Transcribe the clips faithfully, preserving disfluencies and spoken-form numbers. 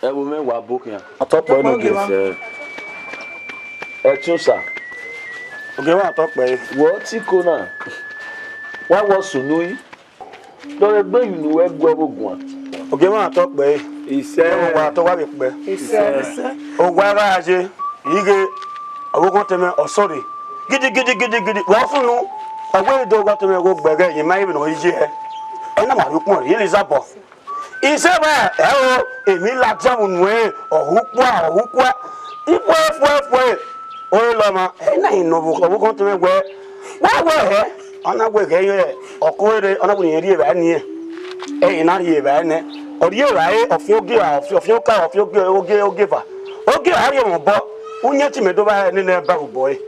Ẹvbo mwẹ wa bo khian. Atọkpẹ ne ogie. Ẹse. Ẹtin Osa. Ogie mwẹ atọkpẹ. Wẹ ọtẹn iko na, wa wọ sunu yi. Dọlegbe yu ne uwẹ gu ẹvbo guan. Ogie mwẹ atọkpẹ. Isẹ. Wa tọ wa vbe kpẹ. Isẹ. Owa gha ye, ighe, ọvbokhan tẹmwẹ ọsọre. Gidigidi, gidigidi, wa sunu, ọ wẹ do gha tẹmwẹ gho gbẹghẹ, ye ma vbe nọ iye hẹ. Ena ma rhie ukpọn rhie Elizabeth. Isẹ mwẹ ẹro, emwi ladian vbe unu ẹre, ọ hu ukpua, ọ hu ukpua. Ifuẹ, ifuẹ, ifuẹ. Ore lọ ma, ena i nọ vbe ọvbokhan tẹmwẹ wẹ, wa wẹ hẹ, ọ na wẹ ghẹ ye ọko rre, ọ na wẹ ne irẹn rhie evbare niẹn. Ẹ i na rhie evbare nẹ, ọ rhie evbare, ọ fian ogie, ọ fian oka, ọ fian ogie, ogie, ogie eva. Ogie a rhie mwẹ obọ, uyẹn te imẹ do vba nene ba vbe obọ ẹre.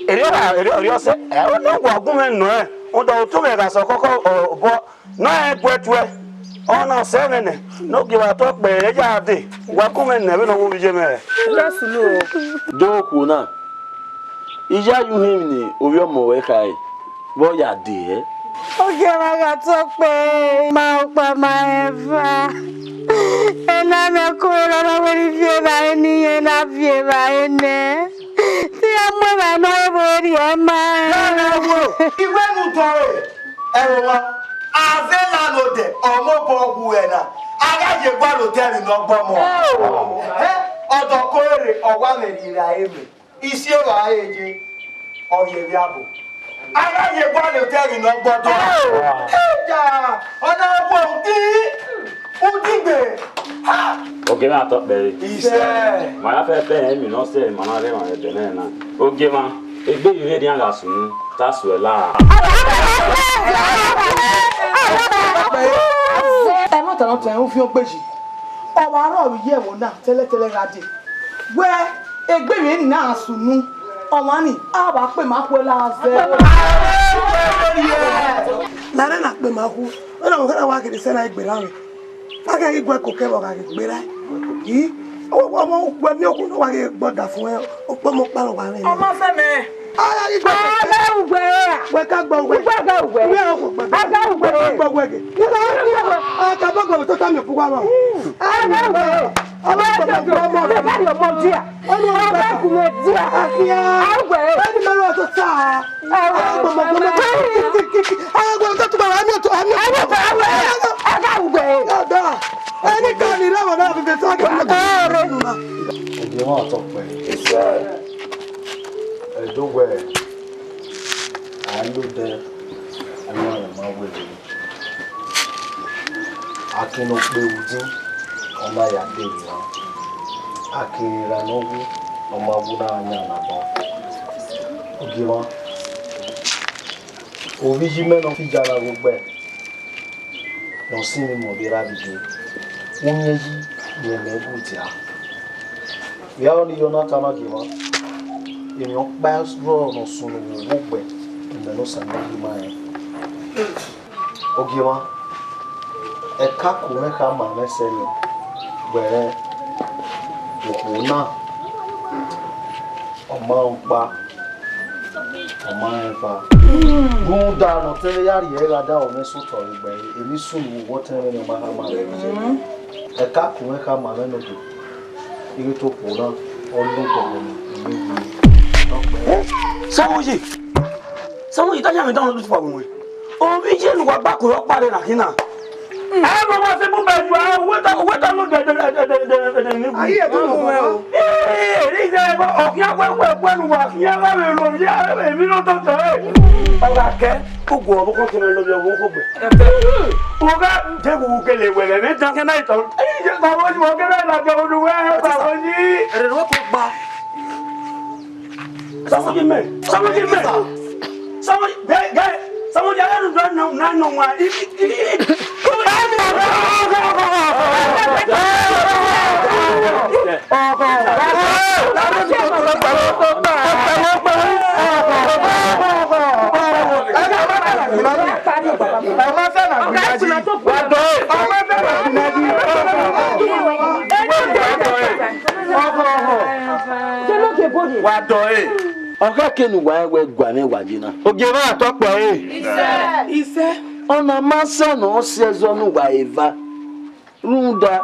Erriọ ra, erriọ, erriọ sẹ, ẹ, ọ na wa gu mwẹ nọ ẹ, rhunmwuda otọ mwẹ gha sẹ ọkhọkhọ obọ, ne ọ rẹn gu ẹtuẹ, ọ na sẹ mwẹ nẹ, ne ogie vbe atọkpẹ ya dee, wa gu mwẹ nẹ vbene ọ wo vbe iye mwẹ. Jesu no. Do okhuo na, I ya ye uhunmwu ne ovbi ọmọ ruẹ khare, vbe ọ ya dee hẹ? Ogie mwa gha tọ kpẹre, ma ọkpa ma eva. Ena mẹ kue rọ na wẹẹ ne I viọ evbare ne irẹn na viọ evbare nẹ. Te iran mu evbare ne ọ re vbe rhie ma. Nana wo, iwẹ ne u tọe, ẹvbo mwa, a zẹ la ne odẹ, ọ mobọ wu ẹre na, a gha ye gualọ otọ ẹmwẹ ne ọ gbọmọ. Ẹ, ọdọ ko rre, ọ wa mwẹ rhie ra ẹmwẹ. Isi evbare ye, ọ ye vbe abo. A gha ye gualọ otọ ẹmwẹ ne ọ gbọdọ. Eja, ọ na wo uti, uti gbe. Ha! Ogie na tọ kpẹre. Isẹ. Ma ya fẹ fẹ emwi ne ọ sẹ, ma na rre emwa ẹdẹ nẹ na. Ogie mwa, egbe yi rre ne iran gha sunu, ta suẹ la. Ẹmwata ne ọ tọn ufiọn gbeji, ọ wa rrọọ vbe iye ẹvbo na tẹlẹtẹlẹ gha dee. Wẹ egbe emwi na sunu, ọmwa ni, a wa kpe ma khuẹ la zẹ. Lare na kpe ma khu, wẹ na wa gele sẹ na gberra mwẹ. A gha ghi gu ẹko kẹ vbe ọ gha ghi gberra. I, ọmọ ugbẹ miẹn okhuo ne ọ wa ghi gbe ọdafẹn, okpọmọ ọkpa ne ọ wa mwẹ. Ọmọ fẹ mẹ. A gha ghi gbe ẹko kẹ. A gha ugbe ra. Wẹ ka gbe uwẹ. Ugbe a gha ugbe. Wẹ ọkọ gbe. A gha ugbe. Wẹ ka gbe uwẹ ghe. A ka bọ gbe tota mi obu wa wa. A gha ugbe. A gha ugbe ọmọ rẹ. Ọmọ rẹ. Ọmọ rẹ. Afian. A ugbe. Ẹni mẹrẹ ọtọ ta. Ẹni ka ni rẹwọ na vbe vbe ta gẹ. Ogie mwa tọ kpẹre. Ẹdo wẹ, a ya odẹ, ọmwa ne ọ ma wẹ vbe. A kin ne okpia vbe udin, ọ ma ya de emwi na. A kin rre erha ne ọ wu, ọ ma wu na yan na bọ. Ogie mwa. Ovbi iye mẹ ne ọ fi ya na ghe ugbẹ, ne ọ sinmwi mẹ ovbi erha vbe iye, uyẹn yi ne ẹmwẹ gu dia. Vbe aro ne I ya na tama gie mwa, emwi ọkpa rrọọ ne ọ sunu vbe owa ugbẹ, imẹ ne Osanobua ma rẹn. Ogie mwa, ẹkako mwẹ khama mwẹ sẹ nẹ, wẹ rẹn okhuo na, ọ ma rẹn ọkpa, ọ ma rẹn eva. Rhunmwuda ne ọ te mwẹ ya rhie ẹre gha da ọ mwẹ sẹ otọ vbe egbe ẹre, emwi sunu vbe uwu ọtẹn mwẹ ne ọ ma khama mwẹ. Ẹkako mwẹ khama mwẹ nọ do, I ghi to khuo na, ọ lo dọgbọ ne I ghi Samuyi, Samuyi, ta yan mẹ dan lu tuwa wẹ. Ovbi iye ne uwa gba kue ọkpa rre na khin na. Ẹ ma wa se mu bẹ ju, a wẹ ta, wẹ ta lo de de de de de de ni. Ayi e to mo. Eh, ri ze ko, ọ khian wẹ wẹ wẹ nu wa khian gha vbe lo ya, emwi ne ọ tọ tọ, eh. Ọ gha kẹ, ugu ọvbokhan kene lọ vbe ọvbokhan gbe. Ọ gha de wu gele wẹ vbe dan kẹ na itọ. Ẹ, baba ni, ọ kẹ na la jọ ru wẹ, baba ni. Ẹrẹ ro ko gba. Samuyi mẹ, Samuyi mẹ. Samuyi, gẹ, gẹ, Samuyi, a ya nu na, na, na, wa. Wa dọ ẹre. Ọ gha ke ne uwa rẹn wẹ gua mwẹ wa ye na. Ogie mwa tọ kpẹre. Isẹ. Ọna ma sẹ ne ọ si ẹzọ ne uwa eva. Rhunmwuda,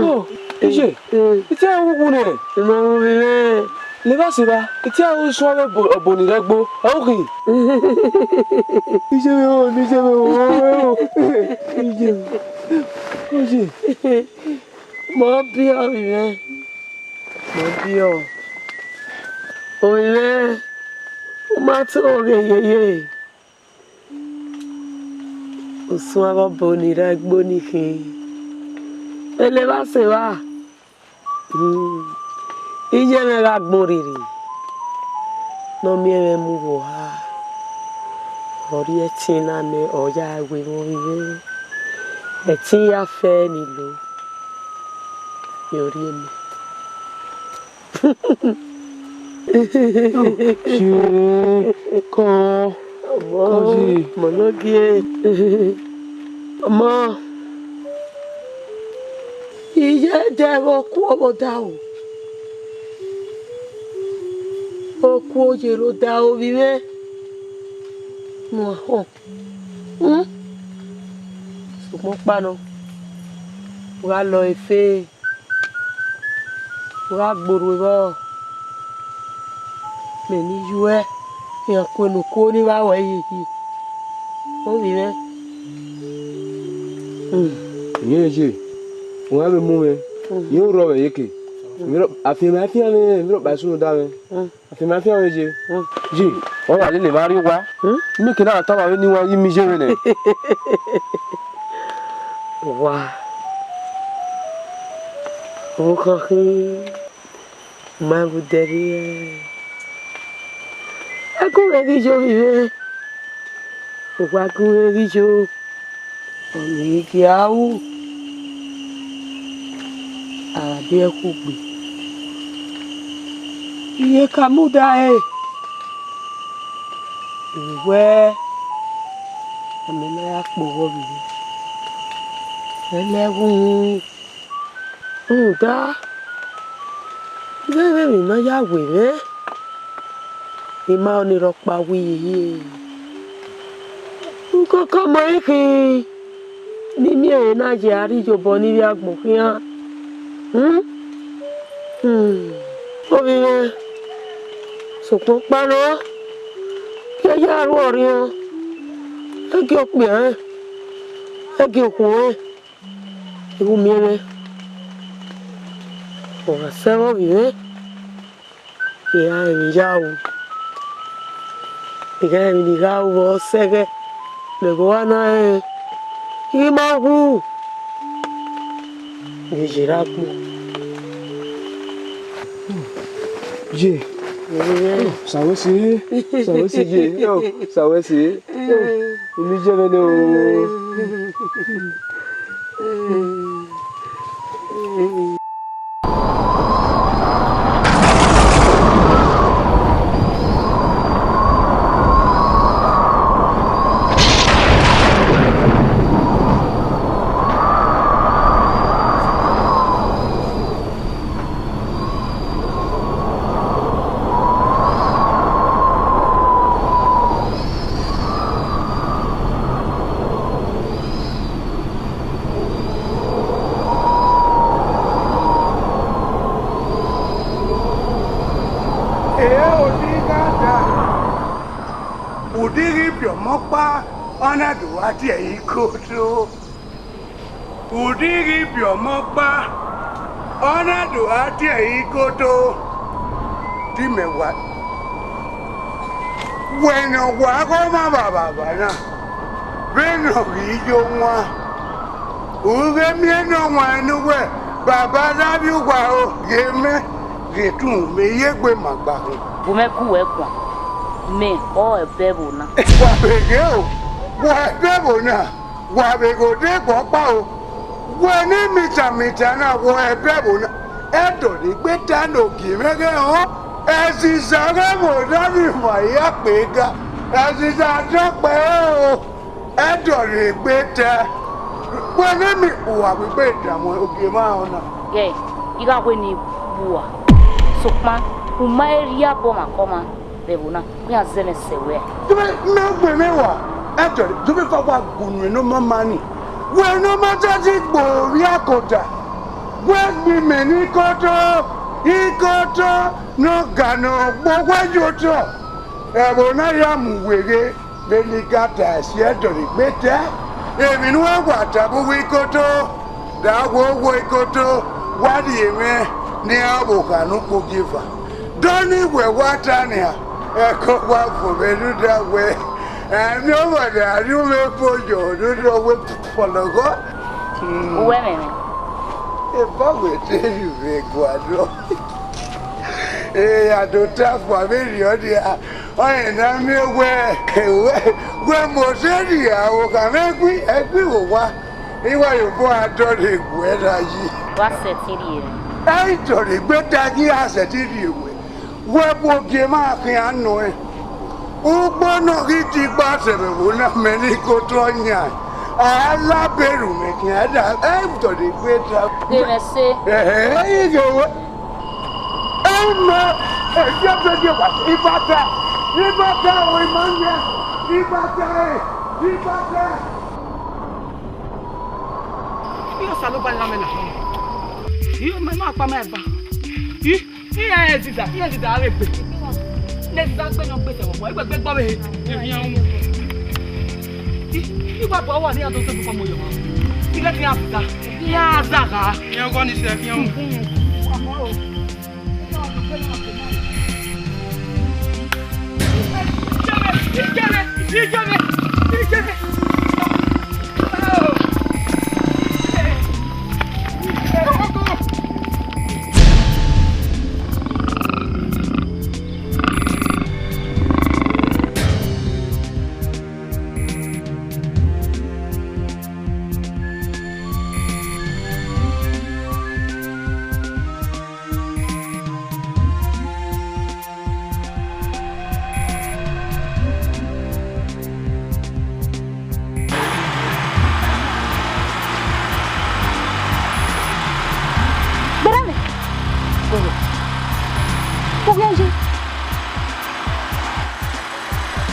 Ko, iye, itian wu wu nẹ. Ima vbe ovbi mwẹ. Levba sẹ evba, itian wu suẹn vbe ọbo, ọbo ni rre ẹgbo, ẹ u khin. Iye mwẹ o, iye mwẹ o, iye mwẹ. Oye. Ma biẹ ovbi mwẹ. Ma biẹ. Ovbi mwẹ, u ma tọ ghe yeye. Usun avbe ọbo ni rre ẹgbo ni khin. Levba sẹ evba. Hmm. Iye mwẹ gha gbọn rhirhi, ne ọ miẹn mwẹ mu vbe oha, ọ rhie ẹtin na nẹ, ọ ya we vbe ovbi mwẹ. Ẹtin ya fẹ ni lo, ne ọ rhie mẹ. Ṣe kọ, ọmọ, kọ ye. Ọmọ ne ọ gie. Ọmọ, iye dẹ vbe okuo vbe odaro. Okuo ye rre odaro ovbi mwẹ. Mu ahọn. Hmm? Sokpan ọkpa nọ, u gha lọ efe, u gha gbe orhu vbọ, mẹ ne I yuẹ, iran ku enu okuo ni vba ruẹ yeye. Ovbi mwẹ. Hmm. Irẹn ye, u gha vbe mu mwẹ, hmm, irẹn u rrọọ mwẹ yeke. Hmm. Afianma, afianma, emwi rhọkpa i sunu da mwẹ. Hmm. Afianma, afianma ye. Hmm. Ye, ọ gha lele emwa rrie owa. Hmm? Imeke na tama vbene iwan ye imiye mwẹ nẹ. Owa, ọvbokhan khin, u ma vbe odẹ rriẹ. Ẹgun mwẹ ghi yo vbe ivẹ, owa gun mwẹ ghi yo. Ọni gia ru, a gha biẹ kugbe. Iye ka muda ẹre, I wẹ a mẹ na ya kpe owa vbe ivẹ, ẹlẹ ghunghun. Rhunmwuda, ighẹ vbe emwi ne ọ ya we mwẹ, I ma ọnii rhọkpa wẹ iye hie. Ukọkọ mọ ẹre khin ne I miẹn ehe na ye a rrie iyobọ ne ivbi agbọn khian. Hmm? Hmm. Ovbi mwẹ, sokpan ọkpa nọ, ke ya ru ọrriọn, ẹgie okpia rẹn, ẹgie okhuo rẹn. I ru miẹn mwẹ, ọ gha sẹ vbe ovbi mwẹ, I gha rẹn emwi ya ru, I gha rẹn emwi ne I gha ru vbe ọ sẹ ẹghẹ, mẹ vbe ọ gha na rẹn, I ghi ma wu, I ghi ye rre agbọn. Ye, sa wẹ si, sa wẹ si ye, sa wẹ si. Unu ye mwẹ nẹ o. Ẹ, odighi ada, odighi ibiọmọ ọkpa, ọ na do wa tie ẹre ikoto. Udighi biẹ ọmọ ọkpa, ọ na do gha tie ẹre ikoto, te imẹ wa. Wẹ ne ọ wa ghe ọmwa vbe avaba na, vbene ọ ghi yo wan, u vbe miẹn ne ọ wan ne uwẹ, baba, davbi uwa o, ghe mẹ, ghe tun mẹ ye egbe ma gba hin. Bu mẹ ku wẹ guan, mẹ ọ ẹbẹ ẹvbo na. Wa vbe ghe o, wa ẹbẹ ẹvbo na. Wa vbe ghe odẹ egbe ọkpa o, wẹ ne mita mita na wọ ẹbẹ ẹvbo na, ẹdọlegbe ta ne ogie mwẹ ghẹ họn. Ẹziza ghẹ vbe odọ ni ma ya kpe ga, ẹziza dọkpẹ o, ẹdọlegbe ta, wẹ ne mi uwa vbe egbe da mu ogie mwa họn na. Ghẹ, I gha wẹ ne I bu ua, sokpan u ma i rhie abọ ọmwa ke ọmwa vbe ẹvbo na, u khian zẹ mwẹ sẹ wẹ. Dọmẹ, mẹ wẹ mwẹ wa, ẹdọlegbe fa wa gu nuẹn ne ọ ma ma ni. Wẹ ne ọ ma ta ti gbe ovbi akota, wẹ gbe imẹ ne ikoto, ikoto ne ọ ga ne ọ gbe wẹ ye otọ. Ẹvbo na ya mu wẹ ghe, vbene I ka ta ẹse ẹdọlegbe ta, emwi ne uwẹ wa ta vbe uwu ikoto, da wo wo ikoto, wa rhie mwẹ ne iran ọvbokhan ne ukpogieva. Dọni wẹ wa ta nian, ẹko wa fo vbe rhunmwuda wẹ, ẹmwẹ ọmwa ne a rhie mwẹ fo yọ rhunmwuda wẹ fọlọghọ. Uwẹ mwẹ mwẹ. Eva wẹ te rhie mwẹ gualọ. Ee, a do ta fua vberriọ nia, ọnrẹn ne a miẹn wẹ, wẹ, wẹ Mosi rhie aro kha mwẹ ẹgui, ẹgui vbe owa, I wa ye obọ a dọlegbe ẹre yi. Wa sẹtin rhie mwẹ. Ẹ i dọlegbe ta ghi a sẹtin rhie wẹ. Wẹ bu ogie mwa khian nọ ẹn. Ugbo ne ọ ghi di gba sẹ vbe ẹvbo na, mẹ ne ikoto yan, a la berru mwẹ khian da, ẹ i dọlegbe ta. Ghe mwẹ sẹ. Ẹhẹ, ẹ i ghe wẹ. Ẹ i mẹ, ẹ i ghe wẹ, ibata, ibata, o ima yan, ibata, ibata. Iye Osanobua ne a mẹ na. Iye, mẹ ma kpa mẹ eva. I, iran ẹziza, iran ẹziza a vbe gbe. Ne ẹziza gbe ne ọ gbe sẹ vbọ, egbe gbe gbọ vbe he. I, I wa bu ọwa ne iran do sẹ vbọ mo yọ. I ghẹ khian ẹziza. Iran ẹziza gha. Iran ọgọ ni sẹ, iran. Gberra mwẹ. Ughian ye.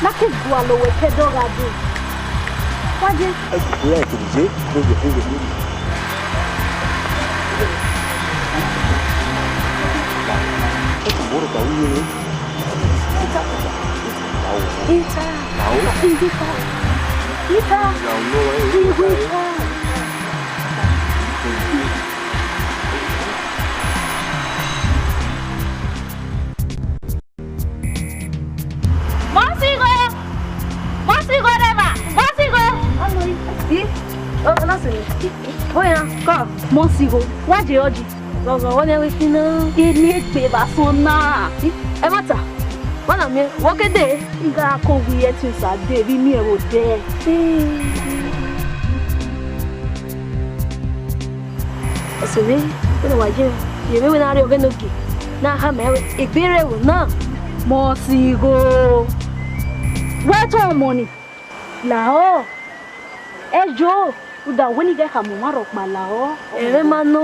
Na ke gualọ wẹ ke ẹdẹ ọ gha dee. Wa ye. Ẹ gu ẹre ke ye, kugbe, kugbe, kugbe. Ẹ gu ẹre ke uwu ye. Ita. Ita. Ita. Ita. Ita. Mọsigho! Mọsigho rẹvba! Mọsigho! Ih, ọ, ọ na sẹ. Oya, kọ. Mọsigho, wa je ọji. Ghọghọ, wẹ ne wẹ fi na. Eni egbe vbe asọn na. Ih, ẹmwata, wa na miẹn, wẹ ke dee. I gha ko wi ẹtin sa dee, vbe imiẹn vbe odẹ. Ih. Ẹse mwẹ, wẹ ne wa ye, ye mwẹ wẹ ne a rrie ọghe ne ogie, ne a khama ẹre wẹ egbe rre ẹvbo na. Mọsigho, wẹ tọn ọmọ ni, lahọ, ẹ yo, rhunmwuda wẹ ne I ghẹ khama ọmwa rhọkpa lahọ. Ẹmwẹ ma nọ,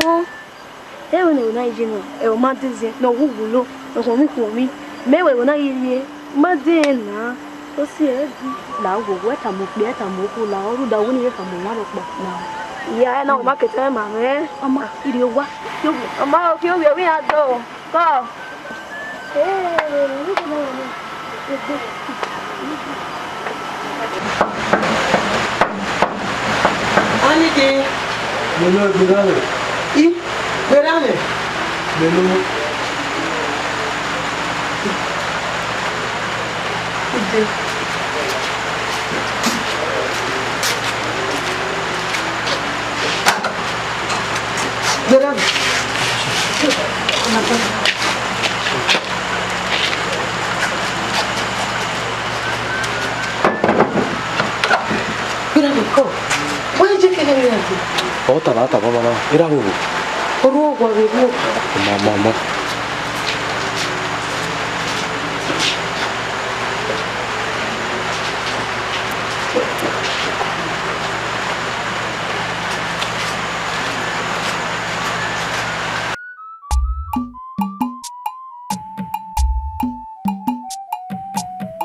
ẹvbo ne ẹvbo na ye na, ẹvbo ma dẹzẹ, ne ọ wu wulo, ne ọ khuọnmwi khuọnmwi, mẹ wẹ ẹvbo na ye rrie. Ma dee na, ọ si ẹre di. La wo, wẹ tama okpia, tama okhuo, la ọ rhunmwuda wẹ ne I ghẹ khama ọmwa rhọkpa na. Iya, ẹ na, ọ ma ke tama mwẹ. Ọ ma, I rhie owa, I rhie owa. Ọ ma, ọ khian ovbi iran do. Kọ. Ọnii ke. Mẹ ne ọ gberra mwẹ. I gberra mwẹ. Mẹ ne ọ. Ide. Gberra mwẹ. Gberra mwẹ kọ. Wẹ je kẹghe ne a gbe. Ọ ta na ta mama na, erha vbe vbo? Ọ rre owa vbe rre owa. Ma, ma, ma.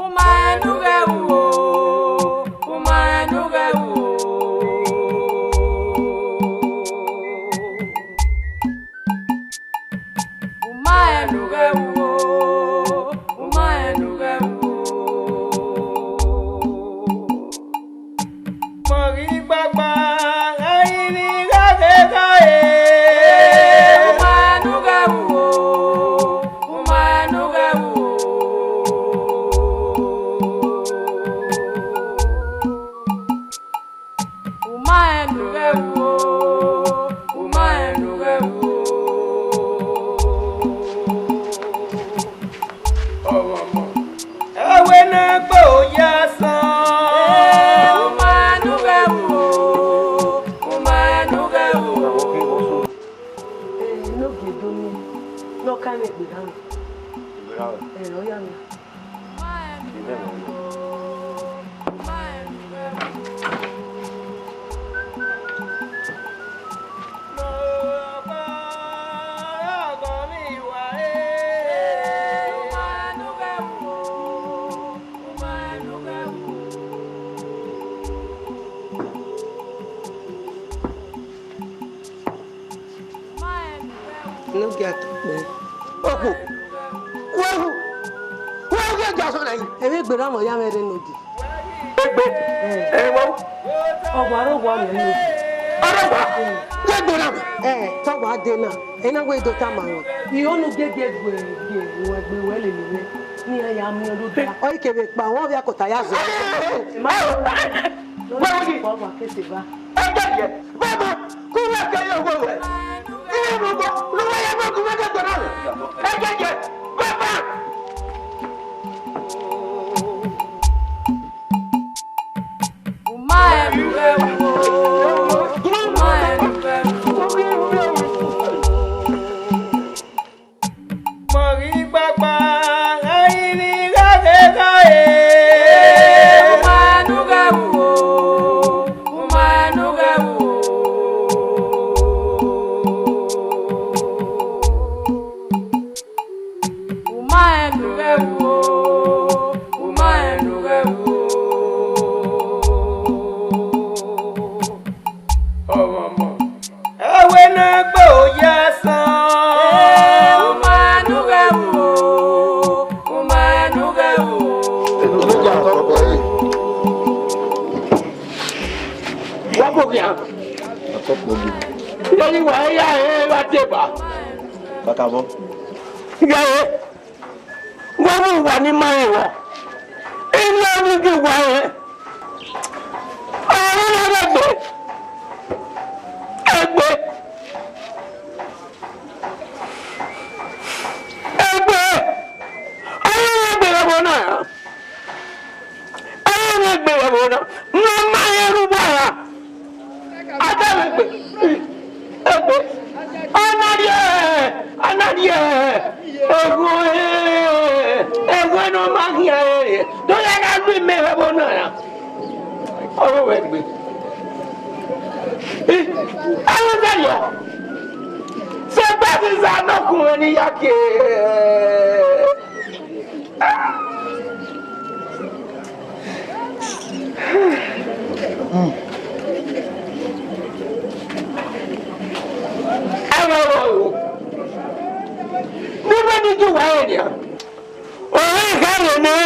U ma rẹn ne u ghẹ ru o, u ma rẹn ne u ghẹ ru o. U ma rẹn ne u ghẹ ru o, u ma rẹn ne u ghẹ ru o. Mọ ghi gbagba, ẹyin ni gha ghe gha re. U ma rẹn ne u ghẹ ru o, u ma rẹn ne u ghẹ ru o. U ma rẹn ne u ghẹ ru o, u ma rẹn ne u ghẹ ru o. Ọmọ, ẹwẹ ne a gbe oya san. U ma rẹn ne u ghẹ ru o, u ma rẹn ne u ghẹ ru o. Eh, ne ogie do ni, ne ọ ka mwẹ egbe gha mwẹ. Egbe gha mwẹ. Eh, ọ ya mwẹ. Ne ogie a tọ kpẹẹ. Okhuo, wẹ hu, wẹ hu, wẹ hu, ghẹ gie asọn na yi. Ẹmwẹ egbe ra mwẹ ọ ya mwẹ rre node. Egbe? Eh. Ẹ wẹ hu. Ọ wa rre owa mwẹ node. Ọ rre owa? Wẹ egbe ra mwẹ? Eh, te ọ wa dee na, ẹ na wẹ I do tama ruẹ. I ho ne u giegie gue, gie ruẹ egbe wẹ lele mwẹ, ne iran ya miẹn ọdọ. Ọ i kevbe kpa, wọn vbe akota ya zẹ. Wẹ hu ni? Ọ wa kete ba. Ẹgbẹyẹ, baba, ku wẹ ke ye owo ruẹ. Iye mu ogo, ne uwẹ ya mu ogo mwẹ ke gbe na mwẹ. Ẹgbẹyẹ, baba. U ma rẹn ne u ghẹ ru o, u ma rẹn ne u ghẹ ru o. Mọ ghi gbagba, ẹyin ni gha ghe gha re. U ma rẹn ne u ghẹ ru o, u ma rẹn ne u ghẹ ru o. U ma rẹn ne u ghẹ ru o, u ma rẹn ne u ghẹ ru o. Ọmọ. Ẹwẹ ne a gbe oya san. U ma rẹn ne u ghẹ ru o, u ma rẹn ne u ghẹ ru o. Wa bọ khian. Iye ni wa ya he vbe a deba. Kakabọ. Iye he. Wa mu uwa ni ma rẹn vbọ. Ina ni ghi wa rẹn. Ọmọ na rre egbe. Egbe. Egbe. Ọmọ na rre egbe vbe ẹvbo na ra. Ọmọ na rre egbe vbe ẹvbo na. Ma ma rẹn rre uwa ra. Ada vbe egbe. Egbe. Ọ na rhie, ọ na rhie. Egbe, egbe ne ọ ma khian rere. Do ya gha lu imẹ vbe ẹvbo na ra. Ọ vbe wẹ egbe. Ẹ vbe zẹ yọ. Sẹ gba sisa nọ kun ẹni ya ke. Ẹmwẹ ọvbehe, ne u vbe ni gie uwa rẹn nian, ọre I gha rẹn nẹ,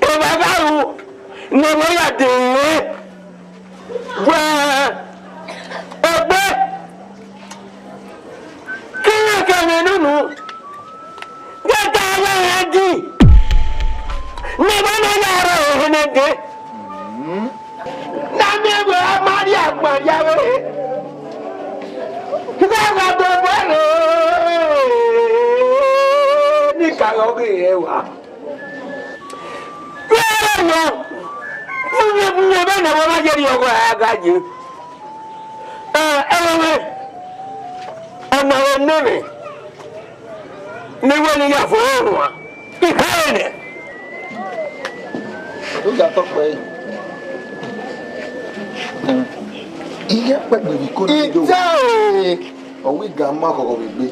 evbavba ru ne ọ ya dee rẹn wẹẹ, de. Na miẹn wẹ a ma rhie agbọn ya vbe. Ighẹ gha do bọ ẹre, ne I ka ghe ọghe rẹ wa. Vbe ẹre nọ, vbe, vbe, vbe ne ọ ma ye rhie ọghe a gha ye. Ẹ, ẹmwẹ, ọna vbe ne mwẹ, ne I wẹ ne I ya fo ruan, I khare nẹ. Oya tọ kpẹre. Iye kpẹgbe vbe ikoro do. Ita e! Ọ wẹ I ga ma khọghọ vbe egbe,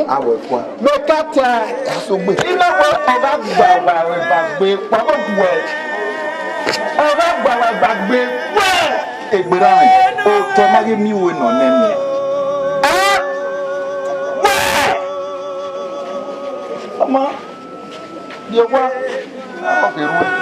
a wẹ kua. Mẹ ka ta, a sogbe. I ma wẹ ọ gha gba wa vbe ba gbe, wa vbe guẹ. Ọ gha gba wa vbe ba gbe, wẹ. Egberra mwẹ, otọ ma ghi miẹn uwu nọ nẹ miẹn. Ẹ, wẹ. Ọma, rhie owa, ọ kherhuẹn.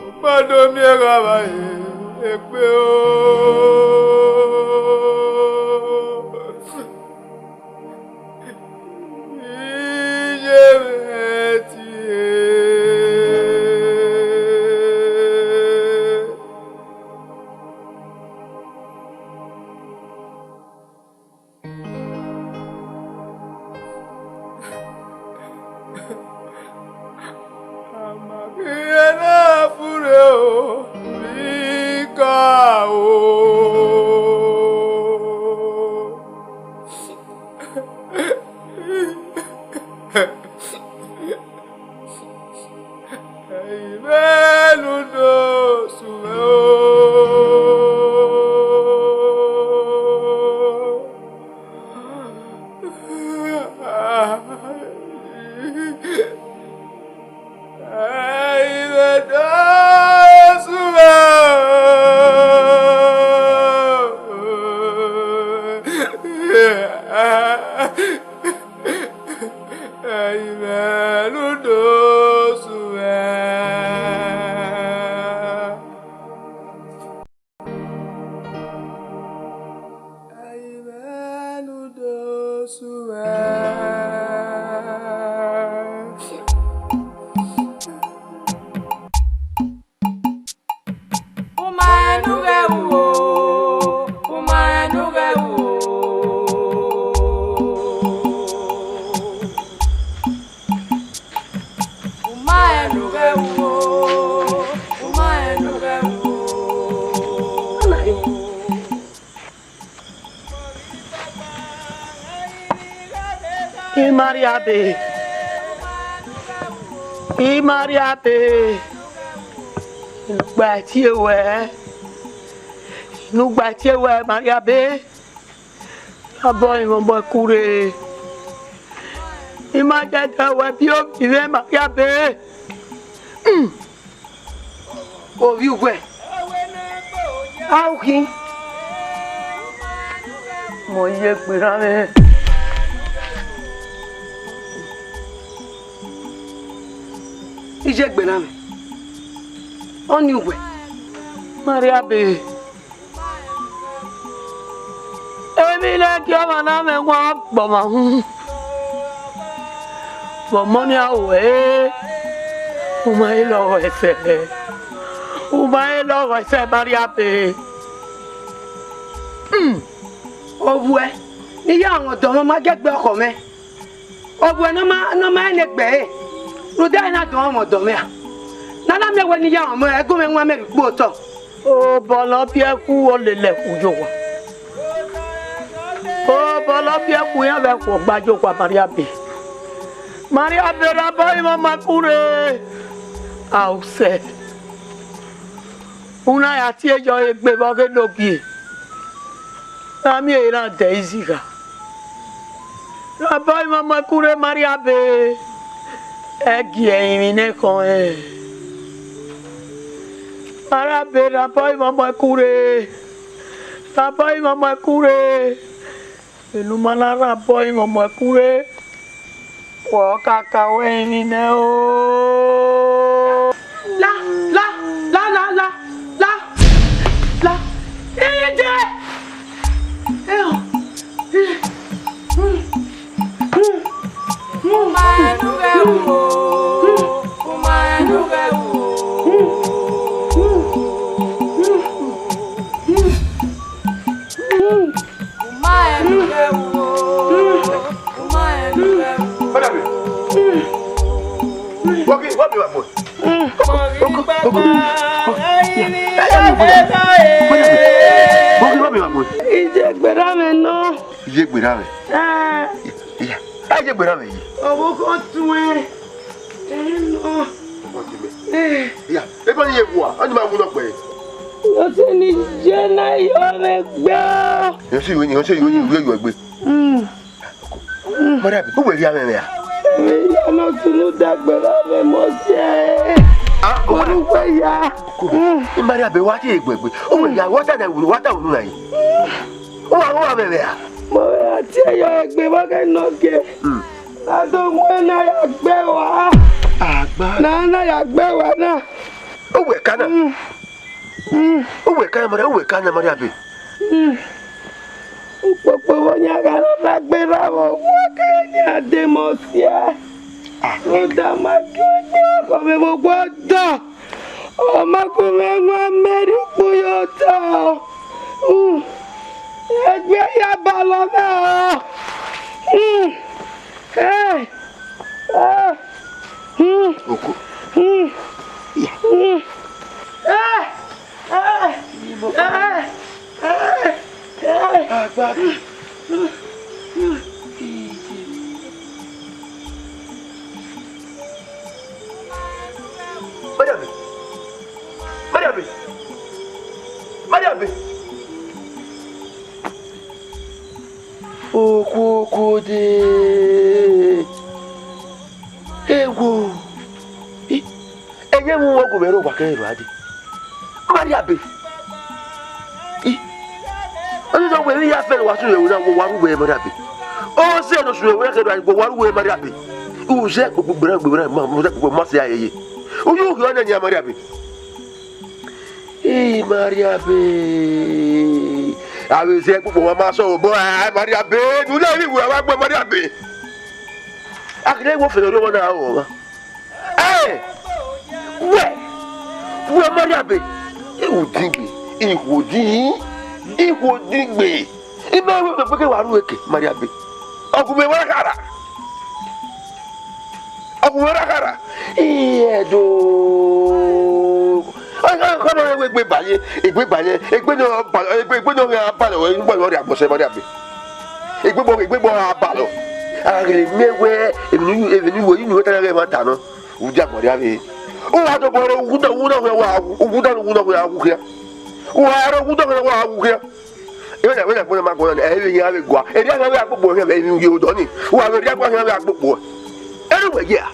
Ukpado miẹn gha vba ye egbe o. Iye mwẹ tie. Ama ghi na furre o, vbe I ka o. Ẹ i mwẹ ne u do sunu o. Ẹ i mwẹ do sunu o. Ẹ i mwẹ ne u do sunu. Ẹ i mwẹ ne u do sunu. U ma rẹn ne u ghẹ ru o, u ma rẹn ne u ghẹ ru o. U ma rẹn ne u ghẹ ru o, u ma rẹn ne u ghẹ ru o. Imariabe, Imariabe, ne u gba tie wẹ, ne u gba tie wẹ, Mariabe, abọ imwọmọ ẹku rre. I ma dẹdẹ wẹ biẹ ovbi mwẹ, Mariabe. Hmm. Ovbi uwẹ, a u khin? Mẹ ọ ye gberra mwẹ. I ye gberra mwẹ. Ọnii uwẹ? Mariabe. Emwi ne gie ọmwa na mwẹ wan gbọmwa hu. Vbe ọmọ nian ruẹ, u ma he lọghọ ẹsẹ, u ma he lọghọ ẹsẹ, Mariabe. Hmm. Ovbuẹ, ne I ya mwẹ ọdọ mwẹ, ọ ma gie gbe ọkhọ mwẹ. Ovbuẹ ne ọ ma, ne ọ ma rẹn egbe ẹre, rhunmwuda ẹre na dọn mwẹ ọdọ mwẹ ra? Ne a na miẹn wẹ ne I ya mwẹ ọmọ, ẹgomwẹ wan mẹ rhie ukpo otọ. Obọ ne ọ biẹ ku, ọ lele ẹkhu ye owa. Obọ ne ọ biẹ ku, iran vbe ẹkhu ọgba ye owa, Mariabe. Maria bẹrẹ abọ imọmọ ẹkure. Ausẹ. Una ya tie yọ egbe vbe ọghe ne ogie. Na miẹn ehe na dẹ izigha. Rabọ imọmọ ẹkure Maria be. Ẹ gie ẹrinmwi ne khọn ẹn. Maria be rabọ imọmọ ẹkure. Rabọ imọmọ ẹkure. Enu ma na rabọ imọmọ ẹkure, wẹ ọ ka ka wẹ emwi nẹ o. La, la, la, la, la, la, la. Iye je. Eo. Uma ẹnu ghẹ ru o, uma ẹnu ghẹ ru o. Uma ẹnu ghẹ ru o, uma ẹnu ghẹ ru o. Madam, what be, what be my boy? Come, come, come, come, come. Yeah. Hey, hey, hey, hey, hey. Madam, what be, what be my boy? Iye gberra mwẹ nọ. Iye gberra mwẹ. Ah. Iya, a ye gberra mwẹ yi. Ọvbokhan tuẹn. Ẹ nọ. Ọ ti mẹ. Eh. Iya, ebe ọni ye wua, ọni ma wu nọ kpẹẹ. Ọ sẹ ne iye na yọ mwẹ gbe. Ọ sẹ iye, ọ sẹ iye, iye yọ egbe. Mm. Madam, uwẹ rhia mwẹ mwẹ a? Ẹ ya nọ sunu dagbe ra mwẹ mọ siẹ. Ah, orugbo ya. Madam, wa ti egbe egbe. Uwẹ ya, wa ta da wu, wa ta wu na yi. Uwa, uwa mwẹ mwẹ a? Mọ vbe a tie yọ egbe vbe ọghe nọ ke. Mm. A do mu ẹn na ya gbe wa. Agba. Na na ya gbe wa na. Uwẹ ka na. Mm. Mm. Uwẹ ka na, Maria, uwẹ ka na, Maria be. Mm. Ukpokpo vbe ọyan gha na na gbe ra vbe ọghe kere ni a de mọ siẹ. Ah. Rhunmwuda ma gie egbe ọkọ mwẹ vbe owa ọdọ. Ọ ma gu mwẹ wan mẹ rhie ukpu ye otọ. Mm. Egbe ya balọ mwẹ o. Mm. Eh. Ah. Mm. Oko. Mm. Yeah. Mm. Eh. Eh. Eh. Eh. Eh. Agba. Mariam! Mariam! Mariam! Okuokuo dee! Ewo! I, ẹyẹn mu ọgumwẹ rre owa kẹrẹ rua dee. Mariam! I, ọni nọ wẹ vbe ya fẹ ne wa sunu ẹvbo na, wa ru wẹ Mariam. Ọ zẹ ne ọ sunu ẹvbo na kẹdua, wa ru wẹ Mariam. U zẹ kpokpo gberra gberra ma, u zẹ kpokpo ma sẹ a yeye. U yo ghi ọnẹ nian Mariam. Ii, Mariam. A vbe zẹ kpokpo ma ma sẹ obọ, a, Mariam. U na vbe wẹ wa gbẹ Mariam. A kere wo fẹrẹ ọmọ na ro ọmwa. Ẹ, wẹ, wẹ Mariam, iwodingbe, iwodin, iwodingbe. I ma wẹ gbe ke wa ru eke, Mariam. Ọgumwẹ wa khara. Ọgumwẹ wa khara. Iye do. Ọ, ọ, ọ, ọ, egbe ba ye, egbe ba ye, egbe nọ ba, egbe, egbe nọ ba lọ, egbe nọ rẹ agbọsẹ, Mariam. Egbe bọ, egbe bọ a ba lọ. A gele miẹn wẹ, emwi ne, emwi ne uwẹ, inu wẹ ta na ghẹ mwa ta nọ. U dia gbọrria vbe. U wa dobọ rre, uwu na, uwu na khian wa wu, uwu na, uwu na khian wu khian. U wa rre, uwu na khian wa wu khian. Ẹ wẹ na, wẹ na, wẹ na ma guan na, ẹ vbe yan vbe gua. Erriọ khian vbe agbogbo khian vbe emwi ye odọ ni. U wa vbe rria gua khian vbe agbogbo. Ẹ ru wẹ ye a?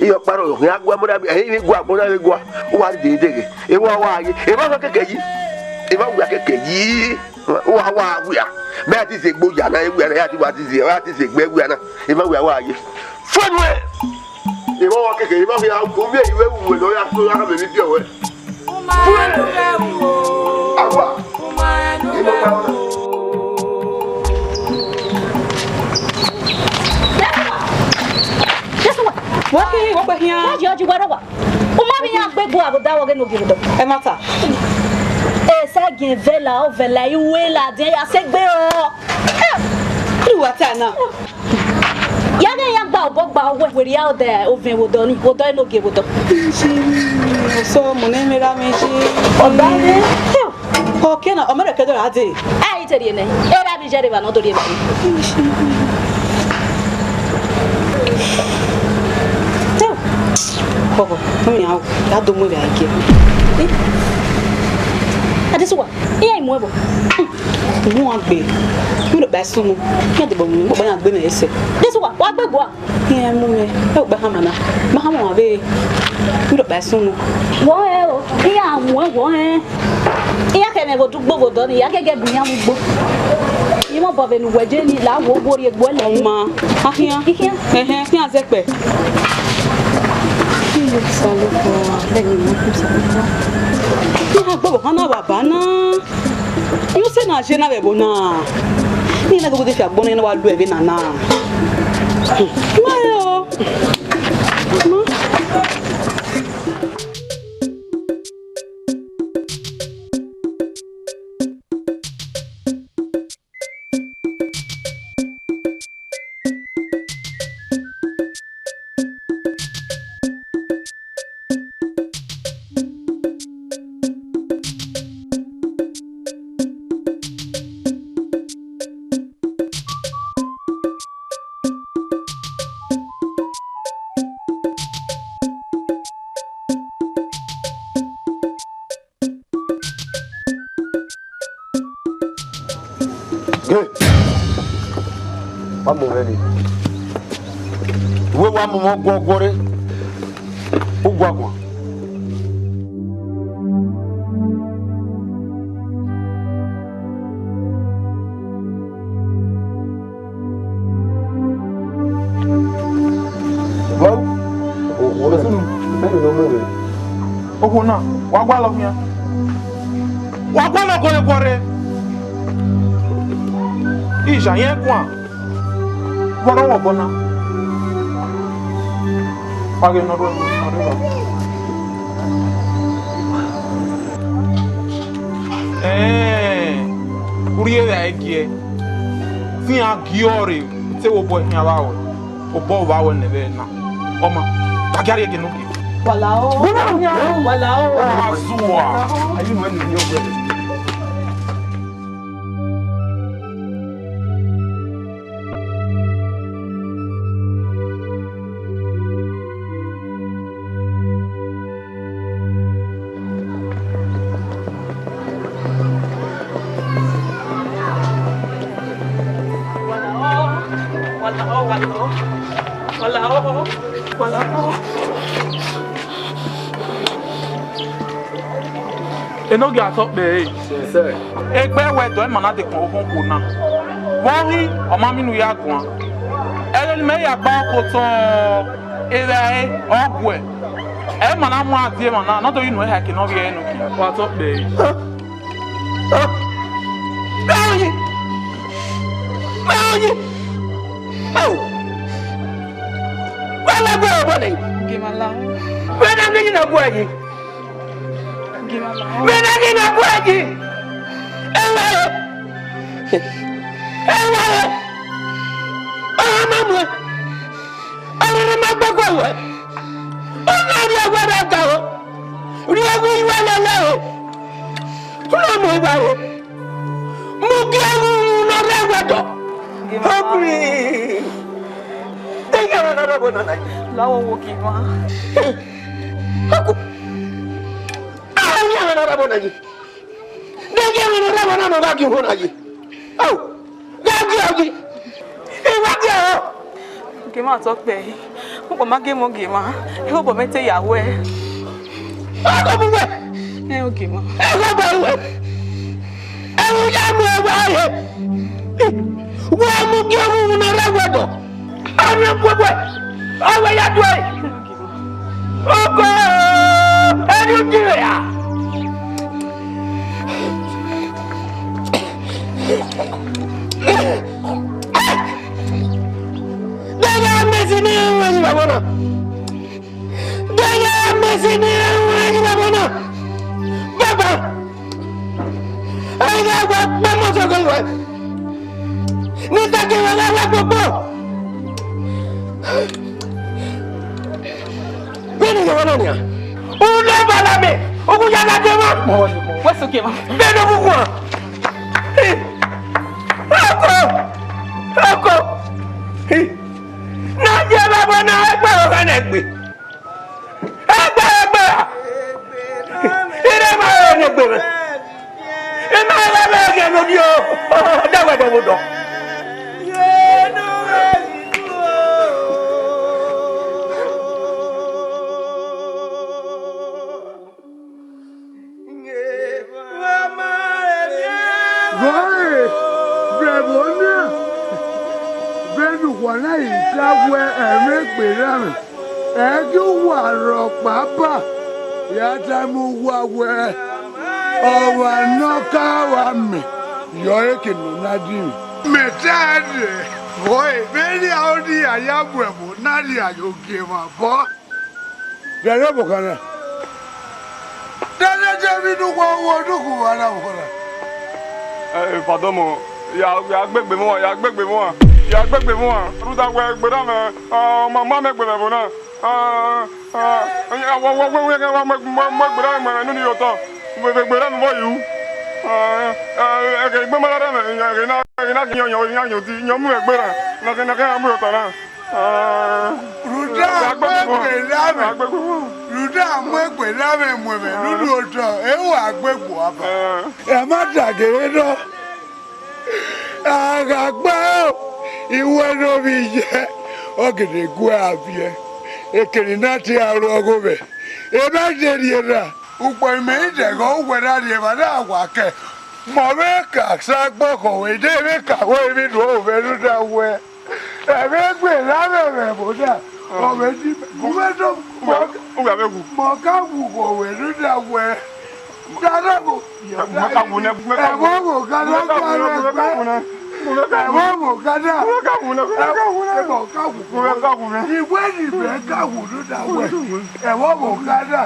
Iye ọkpa rrọọ khian gua mọ na, ẹ i vbe gua, mọ na vbe gua. U wa dede ghe. Ẹ wa wa ye. Ẹ wa keke yi. Ẹ wa wa keke yi. Uwa wa wia, mẹ a ti zẹ egbe oya na, ewia na, ya ti wa ti zẹ, ya ti zẹ egbe ewia na, emwa wia wa ye. Fẹnuẹ! Emwa wa keke, emwa wia, u miẹn iwẹ wu wẹ nọ ya so ya ka mẹ vbe biẹ wẹ. Fẹnuẹ! Awa! Emwa wa na. Wọ́n kí wọ́n pẹ̀ hìá. Wọ́n jẹ́ ọjọ́ wẹ́rẹ́ wà. U ma vbe iran gbe egbe ua vbe odaro ọghe ne ogie vbe odọ. Ẹmwata. Esa giẹn vẹla, ọ vẹla, I wẹ ladian ya sẹ egbe rọ. Ru wa ta na. Ya ghe ya gba obọ gba owẹ, wẹ rhia odẹ ovẹn vbe odọ ni, vbe odọ ne ogie vbe odọ. Sọ mu ne mẹ ra mi je. Ọba ne. Ọ ke na, ọ mẹ rẹ kẹ do ra dee. Ẹ i te rhie nẹ. Erha vbe iye ẹre evba ne ọ do rhie evba. Kọkọ, no ya, ya do mu vbe a gie. Eh? Adesuwa, iran mu ẹbọ. Mu a gbe. Mi do ba sunu. Ya de bo mu, mo ba ya gbe me ese. Adesuwa, wa gbe gua. Iran mu mwẹ, ẹ u gba hama na. Ma hama wa vbe. Mi do ba sunu. Wọ ẹ o, iran mu ẹ wọ ẹ. Iran kẹ mwẹ vbe odugbo vbe odọ ni, ya gẹgẹ bu iran mu ugbo. Imọ bọ vbe ne uwẹ je ni la wo wo rrie egbe lẹ. Ma, a khian. I khian. Ẹhẹn, khian zẹkpẹ. Iye Osanobua, bẹghe ne Osanobua. Iran gbọvbokhan na wa ba na. Use na je na vbe ẹvbo na. Iran na gogode fi agbọn na, iran na wa lu ẹvbo na na. Ma rẹn o. Ma. Ghe, wa mu mwẹ rre. Uwẹ wa mu mwẹ guọguọ rre. Uguaguan. Okhuo na, wa gualọ khian. Wa gualọ gọre gọre. Ija yẹn guan. Vbe ọ rọ wọ obọ na? Wa ghe ne ọ rre, ọ rre evba. Ẹẹn, u rhie vbe a i giẹ. Te iran gie ọe rre, te vbe obọ khian vbe ruẹ, obọ vbe ruẹ nẹ vbe na. Ọ ma, wa gia rhie gie ne u gie. Walao. Walao. Wa zuwa. Enogie atọ kpẹre. Egbe wẹ dọ ima na dekun ọvbokhan okhuo na. Vbe ọ hin, ọ ma miẹn ne u ya guan. Ẹghẹ ne imẹ ya gba ọkọ otọ evbare, ọ guẹ. Ẹ ma na mu a die emwa na, ne ọ do ye unu ẹre ha eke ne ọ vbiẹ ẹre ne ọ gie. Wa tọ kpẹre. Mẹ ọnyi! Mẹ ọnyi! Au! Wa la gbe obọ nẹ. Gie ma la. Wẹ na ghi na gbe yi. Gie ma la. Wẹ na ghi na gbe yi. Ewa! Ewa! Ọmọ mu. Ọmọ ma gbẹkọ wẹ. Ọmọ ni ẹwẹ rẹ ga o. Rhie ẹwu iwẹ lele o. Ọmọ mu iwa o. Mu gie ẹwu ne ọ rre ẹwẹ dọ. Okri. Te iye ẹmwẹ na rre ẹvbo na na yi. La wo wo gie ma. Ọku. A iye ẹmwẹ na rre ẹvbo na yi. Ne iye ẹmwẹ na rre ẹvbo na na gha gie uhunmwu na yi. Au. Gha gie ogi. I wa gie o. Gie ma tọ kpẹre. Ukpama gie mọ gie ma. Ehobọ mwẹ te ya wẹ. Ọgọ bu wẹ. Ẹ ogie ma. Ehobọ wẹ. Ẹvbo ya mu ẹwa rre. Wa mu gie uhunmwu na rre ẹwẹ dọ. Ọmọ ẹkpo wẹ. Ọ wẹ ya do ẹre. Ọgọ, ẹni u gie ya. Dẹghe amesi ne ẹn ru ẹyin vbe ẹvbo na. Dẹghe amesi ne ẹn ru ẹyin vbe ẹvbo na. Baba, ẹi gha wa kpẹ mọ sọgọ ruẹ. Ne I ta gie ruẹ gha wa gbogbo. Vbene I ye ọmwa na nian, u na ba la mẹ, u gu ya gha dee mwa. Wẹ sẹ ogie mwa. Vbene u gu guan. Ọkọ, ọkọ. Na ye vbe ẹvbo na, ẹgbẹe ọghe na egbe. Ena ẹre vbe ẹghẹ ne ovbi odẹ wẹ vbe odọ. Vbe ọre, vbe ẹvbo na, vbene uwa na i ta wẹ ẹmwẹ egbe erha mwẹ, ẹ i gie uwa rhọkpa ba, ya tama uwa wẹ, ọmwa ne ọ ka vbe amẹ, yọ ẹre ke ne ọ na dinmwi. Mẹ ta ẹre, vbe erriọ ọnii a ya mu ẹvbo na rhie ye ogie mwẹ obọ. Rẹrẹ vbe okhan na. Dede je vbe inu uwa, uwa odughu vbe ara vbe okhan na. Ẹ, Fadọmọ, ya, ya gbegbe mwẹ uwa, ya gbegbe mwẹ uwa, ya gbegbe mwẹ uwa. Rhunmwuda wẹ egbe erha mwẹ, ọ, ọ ma ma mẹ egbe vbe ẹvbo na. Ọ, ọ, ọ, wa, wa, wa, wa, wa mu, mu, mu egbe erha mwẹ unu ni ye otọ. Vbe, vbe egbe erha mwẹ vbọ yu. Ọ, ọ, ọ, ẹghẹ igbe ma rre mwẹ, ẹghẹ na, ẹghẹ na, yan, yan, yan odi, yan mu egbe erha. Na kẹ, na kẹ, ya mu otọ na. Rhunmwuda a mu egbe erha mwẹ, rhunmwuda a mu egbe erha mwẹ mu ẹmwẹ ne u rhie otọ, ẹ i wa gbegbe uwa ba. Ẹ ma da gere nọ, a gha gba iwẹ ne ovbi yẹ, ọ gele gu a viẹ, ekene na te a ru ọghomwẹ, ẹ ma de rhie na. Ukpọn imẹ i dẹghe uwẹ na rhie evba na wa kẹ, mẹ ọ vbe ka sa gbọkhọ wẹ, de vbe ka wẹ emwi ne u ru vbe rhunmwuda wẹ. Ẹmwẹ egbe erha mwẹ vbe ẹvbo na, ọ vbe di mẹ. Gu mwẹ do, mẹ ọ ka wu ghe wẹ rhunmwuda wẹ. Darọgho, ẹvbo vbe okada ọ ka mwẹ egbe. Ẹvbo vbe okada, ẹvbo ọ ka wu ghe wẹ. Iwẹ ni mẹ ka wu rhunmwuda wẹ. Ẹvbo vbe okada,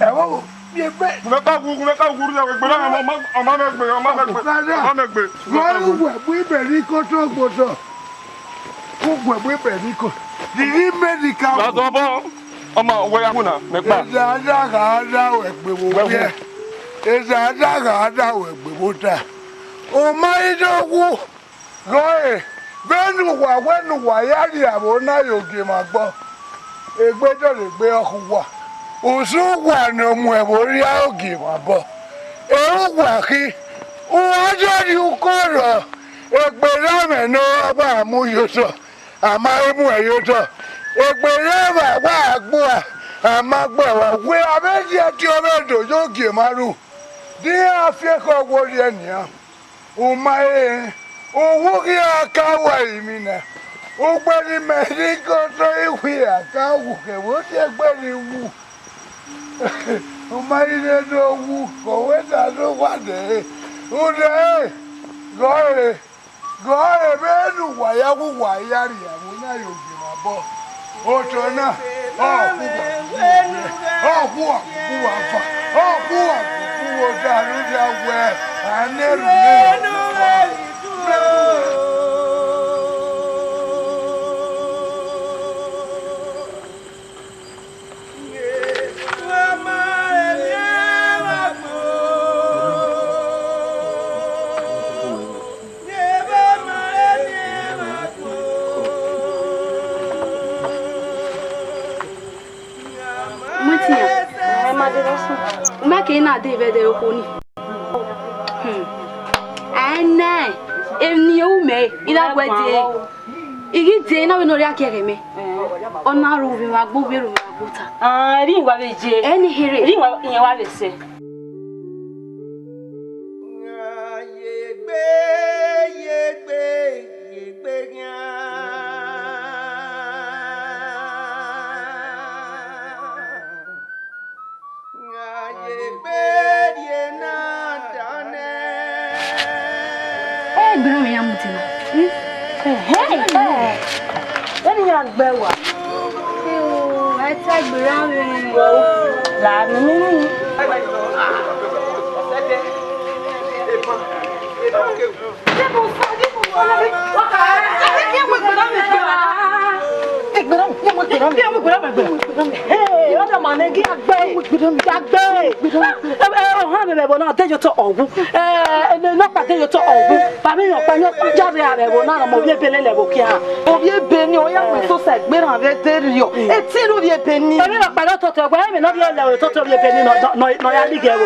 ẹvbo vbe, miẹn egbe. Gu mwẹ ka wu, gu mwẹ ka wu rhunmwuda wẹ, egbe erha mwẹ, ọ ma, ọ ma mẹ egbe, ọ ma mẹ egbe, ọ ma mẹ egbe. Ghe uwẹ bu ibẹre ikotọ gbe otọ. Uwẹ bu ibẹre ikotọ. Rhirhi mẹ ni ka wu. Lọdọ ọbọ, ọma, wẹ ya wu na, mẹ kpa. Eza da gha da wẹ egbe vbe owiẹ. Eza da gha da wẹ egbe vbe ota. Ọ ma i do wu. Ghe ọre, vbene uwa wẹ ne uwa ya rhie ẹvbo na ye ogie mwẹ obọ, egbe dọlegbe ọ khu uwa. Usun uwa ne ọ mu ẹvbo rhie ogie mwẹ obọ, ẹ i re uwa khin, uwa ya rhie uko rrọọ, egbe erha mwẹ ne ọ gha mu ye otọ, a ma he mu ẹn ye otọ, egbe erha mwẹ wa gbe uwa, a ma gbe uwa, wẹ a vbe rhie ẹtin ọvbehe do ye ogie mwẹ ru, de iran fi ekhọe wo rhie nian. U ma rẹn, uwu khian ka wu ẹrinmwi na. Ugbẹn ne imẹ rhie igodo iwhia ka wu kevbe odiẹgbẹ ni wu. U ma rhie do wu, ke ọ wẹ da do wa dẹ ẹre. Rhunmwuda ẹre, ghe ọre, ghe ọre vbene uwa ya wu, uwa ya rhie ẹvbo na ye ogie mwẹ obọ. Otọ na, ọ khu uwa, ọ khu uwa, ọ khu uwa fa, ọ khu uwa, ọ khu uwa da rhunmwuda wẹ, a na erhunmwu. Mẹtin ya, ẹ ma de vbe sunu. U ma ke na de vbe ẹdẹ okhuo ni. Hmm. Aẹn nẹ, emwi ne u mẹ, I na guẹ dee. I ghi dee, I na wẹ ne ọ rhia gie ẹghẹ mẹ. Ọ na ru vbe emwa gbe, u vbe ru vbe emwa gbe ota. Ah, erriọ wa vbe ye. Ẹ ni here. Erriọ wa, irẹn wa vbe sẹ. Yegbe, yegbe, yegbe khian. Yegbe rhie na danẹ. Ẹ gbẹrẹ ọmọ ya mu tena. Ẹhẹn, ẹhẹn. Vbene iran gbe wa. Ẹ ta gberra mwẹ. La nene ni. Iran mu gberra mẹ gbe. Hey, ọdọ ma nẹ gi agbe. Agbe. Ẹ, ẹ, ọ han mẹ vbe ẹvbo na, de ye otọ ọghu. Ẹ, ẹ, ne ọkpa de ye otọ ọghu. Ba mi yan ọkpa, yan ọkpa ja vbe a vbe ẹvbo na, nọ mẹ ovbi ebe lele ẹvbo kia. Ovbi ebe ni, ọ ya mu eso sa egbe rran vbe ẹdẹ rriọ. Eti rre ovbi ebe ni. Ẹ, ne ọkpa ne ọ totọ ẹguẹ, ẹ, mẹ ne ọ rhie lẹ ototọ ovbi ebe ni nọ, nọ, nọ ya lighe ẹvbo.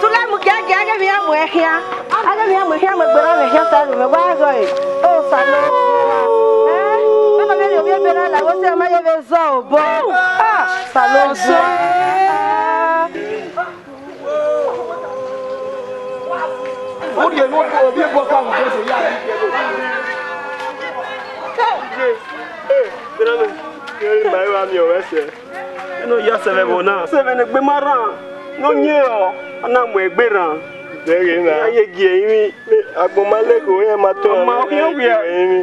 Tulemu giagia, a ghe emwi iran mu ẹn khian. A ghe emwi iran mu ẹn khian, mu egbe rran mwẹ khian, Osanuẹn, wa ghe ọe. Osanuẹn. Ẹ? Mẹ ma vbe rhie ovbi ebe na la, wẹ sẹ ma ye vbe zọ obọ. Ah, Osanuẹn. Ovbi ebe ọkpa mu Jesu ya. Ee, Osanuẹn, ma i wa miẹn ọmwa ẹsẹ. Eno ya sẹ vbe ẹvbo na. Sẹ vbe ne egbe ma rran, ne ọ yẹn ọ, ọ na mu egbe rran. Dẹghe na. A ye gie ẹrinmwi. Agbọn ma leke iran ma tọn. Ọ ma khian gie ẹrinmwi.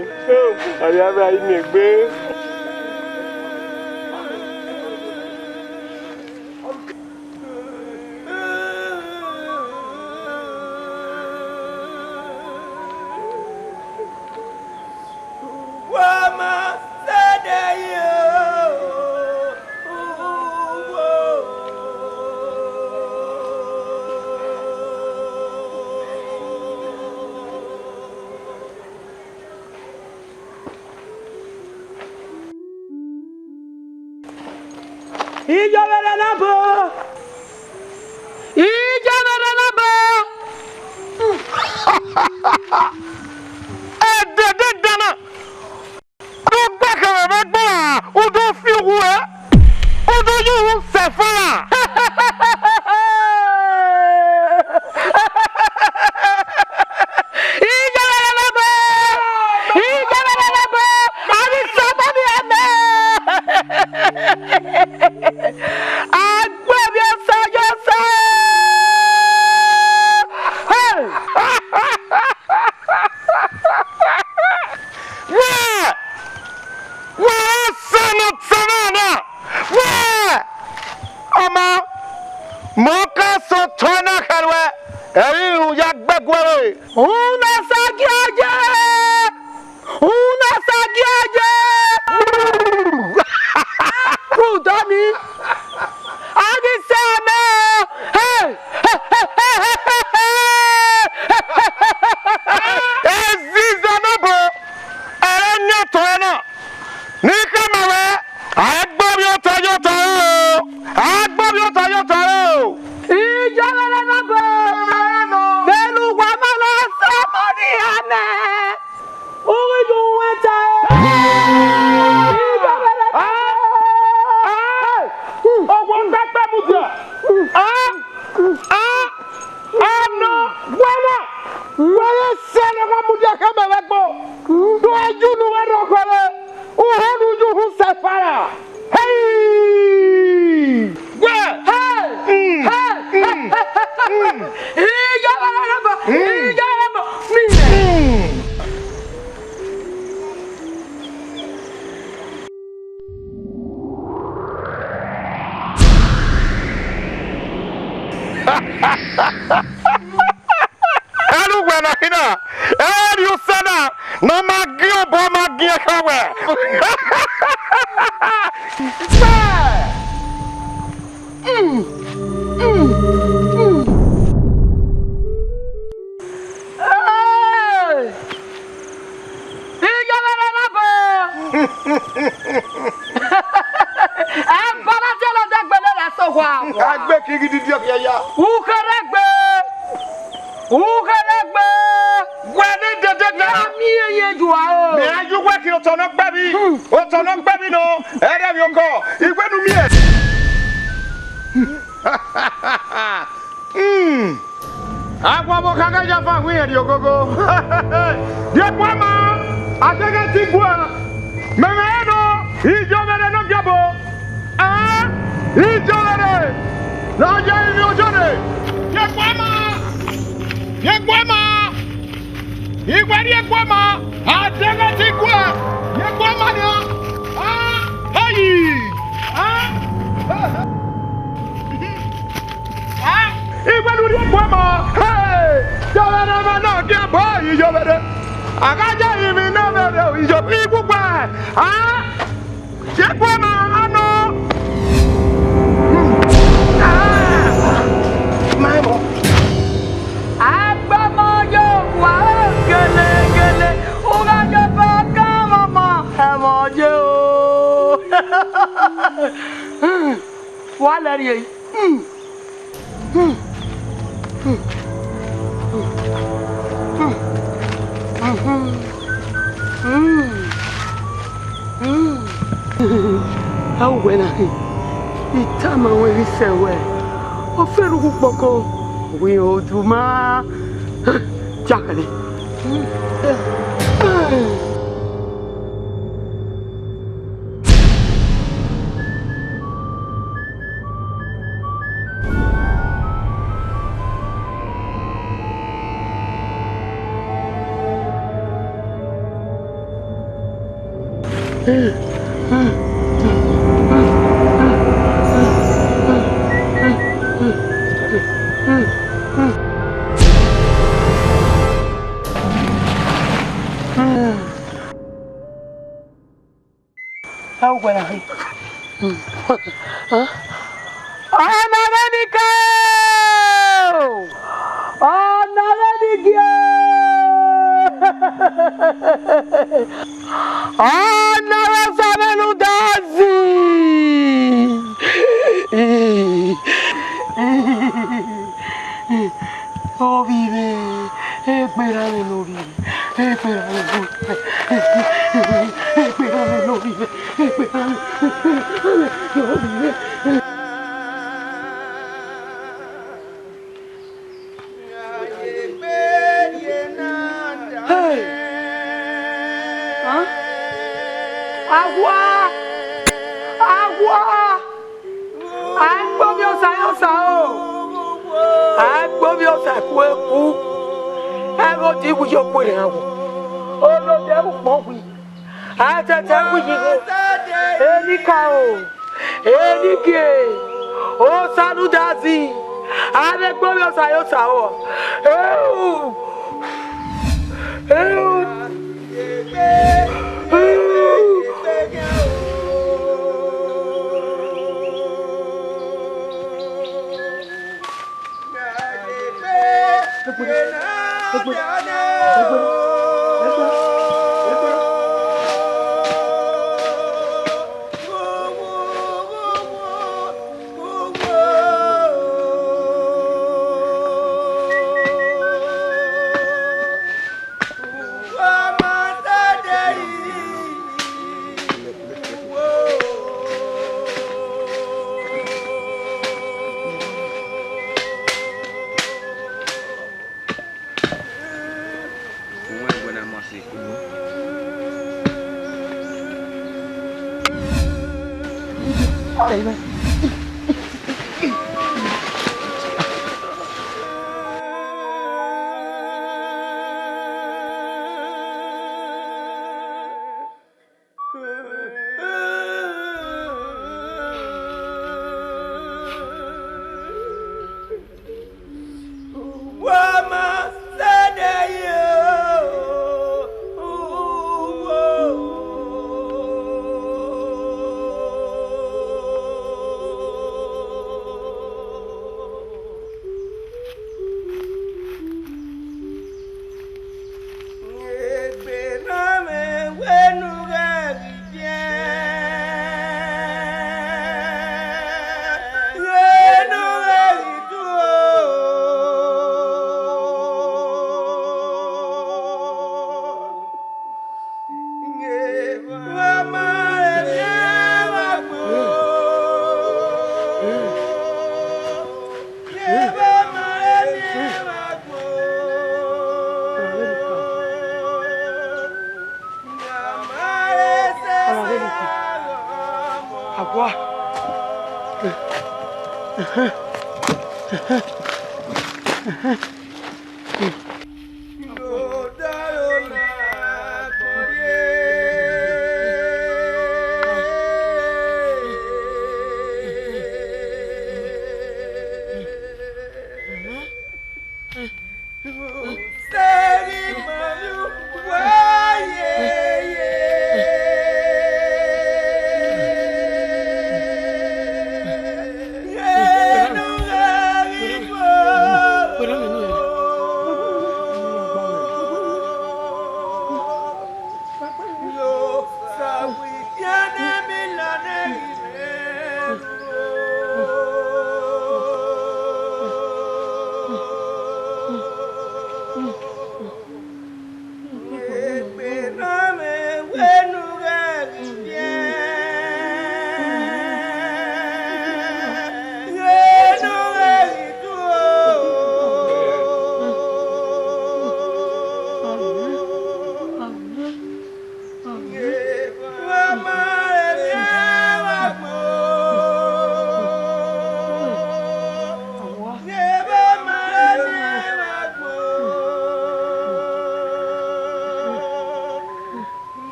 Avbe avbe a i miẹn egbe. Iyovbẹrẹ ne a bọ. Iyovbẹrẹ ne a bọ. Ẹdẹdẹ dana. Ugbẹkẹmwẹ vbe ẹgbẹe ra, u do fi uwu ẹre, u do ye uwu sẹ ẹfan ra. Iyẹrẹ lẹbọ, iyẹrẹ lẹbọ, a ghi sẹ ọmọ ni ẹmẹ. A gbe emwi Osa ye Osa. Hey! Wẹ! Wẹ Osa ne ọ tama na! Wẹ! Ọma, mẹ ọ ka sẹ otọ na khẹ ruẹ, ẹre irun ya gbe ẹguẹ rre. Una sa gie aye! Una sa gie aye! Rhunmwuda ọnii, a ghi sẹ amẹ o! Hey! Eziza ne ọbo, ẹre ne otọ ẹre na, ne I khama ruẹ, a i gbe ovbi otọ ye otọ ẹre o, a i gbe ovbi otọ ye otọ ẹre o. Iyẹrẹ ne ọbo, vbene uwa ma na sẹ ọmọ ni ẹmẹ. Uwu iye uwẹn ta. Ọgua ọkpẹkpẹ mudia. A, a, a nọ wẹ na. Wẹ ye sẹ ne ọ gha mudia khẹ mẹ vbe ẹgbẹe. Do ẹ ju ne uwa rhọkọ re. Uhunmwu ye uhunmwu sẹ ẹfan ra. Hey! Wẹ! Hey! Mm. Hey! Mm. Mm. Iyẹrẹ lẹbọ! Mm. Iyẹrẹ lẹbọ! Mi. Mm. Ẹlugba na khin na, ẹ rhie Osa na, ne ọ ma gie obọ, ọ ma gie ẹkhan wẹ. Hey! Iyẹrẹ lẹbọ! Ẹbọ na tie lọ dẹgbe ne ra sẹ owa. A gbe kigidi diọ khian ya. Ukherẹgbe! Ukherẹgbe! Wẹ ne dede na. Ya miẹn ye ju aro. Mẹ a ye uwẹ khin otọ ne ọ gbe emwi. Hmm. Otọ ne ọ gbe emwi nọ. Ẹrẹ emwi okọ. Iwẹ nu miẹn. Hmm. Agbọn ọvbokhan ghẹ ya fan wẹ irẹn rhie ogogo. Rhie egbe ọmọ, a deghẹ te I gua. Mẹ mwẹ nọ, Iyọvbẹrẹ ne ọ giẹbo. A, Iyọvbẹrẹ, ne ọ ye emwi ojọre. Rhie egbe ọmọ, rhie egbe ọmọ. I wẹ rhie egbe ọmọ, a deghẹ te I gua. Rhie egbe ọmọ nian. A, eyi. A. Iwẹ ne u rhie egbe ọmọ, hey! Dọmwẹ ne ọmọ na gie A gha ya emwi ne ọ vbe vbe iyobọ igbugbe, a? Ye kue ma gha nọ. Ma emọ. Agbọmọ ye owa gelegele, u gha ye obọ kan ọmọ, ẹmwẹ ye o. Wa lẹ rhie. A wẹ na khin, I tama ruẹn ghi sẹ wẹ, ọ fe erhughu kpokọ, wẹ oduma. Jakhẹlẹ. Ọna vbe ni ke o! Ọna vbe ni gie! Ọna vbe Osanẹludazi! Ovbi mwẹ, egbe erha mwẹ ne ovbi mwẹ, egbe erha mwẹ ne ovbi mwẹ, egbe erha mwẹ ne ovbi mwẹ, egbe erha mwẹ ne ovbi mwẹ. Hey! Huh? Awa! Awa! A i gbe ovbi Osa ye Osa o. A i gbe ovbi Osa ku eku. Ẹghẹ odiwi ye okhuo rẹn awa. Olode ukpọn wi. A tẹtẹ wi yi gho. Enikaro. Enigie. Osanẹludazi. A vbe gbe ovbi Osa ye Osa o. Eu. Eu. Egbe na mwẹ wẹ ne u ghẹ ghi viẹ, wẹ ne u ghẹ ghi tuo. Awa.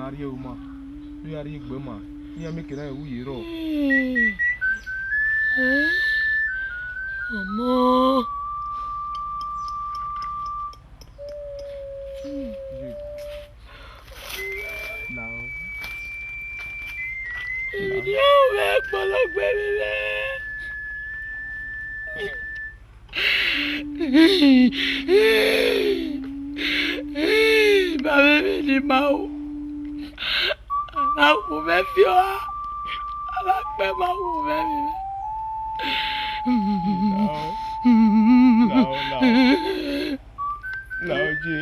A rhie uma, ne u ya rhie egbe ma, iran mieke na wu ye rrọọ. Ọmọ. Ye. Lao. Emwi ne ọ mwẹ kpọlọ gbe mwẹ rẹ. Ba mwẹ emwi ne I ma ru, a ma wu mwẹ fiọ, a ma kpẹ ma wu mwẹ emwi mwẹ. Lao, lao, lao. Lao ye.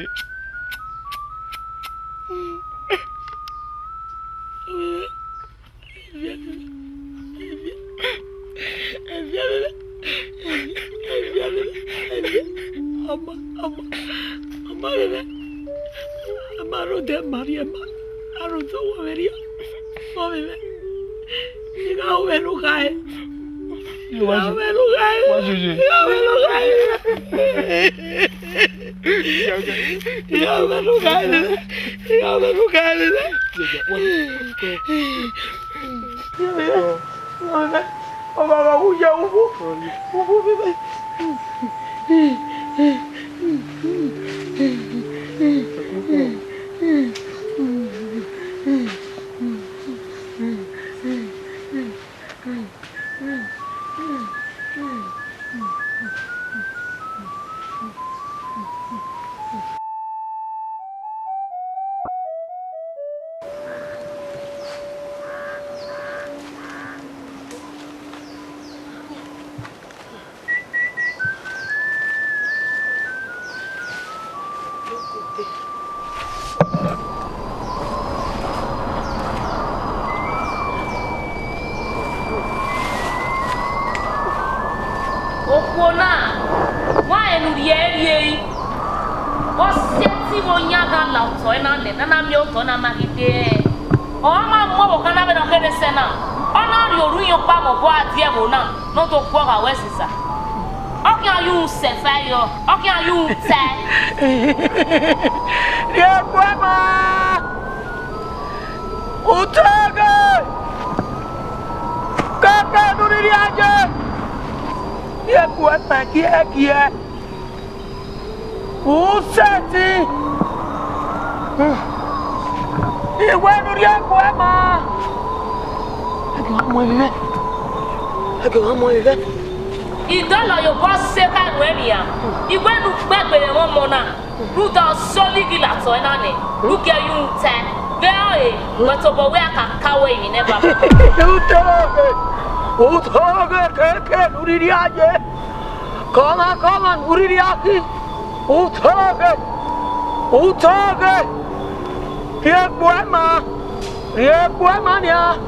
Ọmọ, ọmọ, ọmọ mwẹ mwẹ. A ma rhọdẹ ma rhie ma, a rhọdẹ ọwọ mwẹ rhie, ọmọ mwẹ mwẹ. I gha ru mwẹ ne u khae. I gha ru mwẹ ne u khae. I gha ru mwẹ ne u khae. I gha ru mwẹ ne u khae. I gha ru mwẹ ne u khae. Ọmọ, ọmọ, uwu ye, uwu, uwu, uwu. Okhuo na, wa rẹn ne u rhie rhie, vbe ọ si ẹtin vbe ọ yan gha la otọ ẹre na nẹ, ne a na miẹn otọ na ma ghi dee. Ọ ma mu ọvbokhan na vbene ọ kherhe sẹ na, ọ na rhie orhu iyọkpa vbe obọ adiẹvbo na, ne ọ do guọghọ aro ẹziza. Ọ khian yu sẹ ẹfa yọ, ọ khian yu tae. Rhie egbe ma, u toghe, kẹkẹ ne u rhirhi a ye, rhie egbe ma giẹgiẹ. U sẹtin, I wẹ ne u rhie egbe ma. A ghi gha mu ẹmwẹ mwẹ. A ghi gha mu ẹmwẹ mwẹ. I dọlọ ye obọ sẹ kha ruẹ nian, I wẹ ne u gbe egbe mwẹ ọmọ na, rhunmwuda ọ sẹ olighi la otọ ẹre na nẹ, ne u gie ẹ yu tae. Vbe ọre, wẹ tobọ wẹ a ka ka ruẹ emwi nẹ, baba. U toghe, u toghe kẹkẹ ne u rhirhi a ye. Kọmwa kọmwa ne u rhirhi a khin, u toghe, u toghe. Rhie egbe ma, rhie egbe ma nian,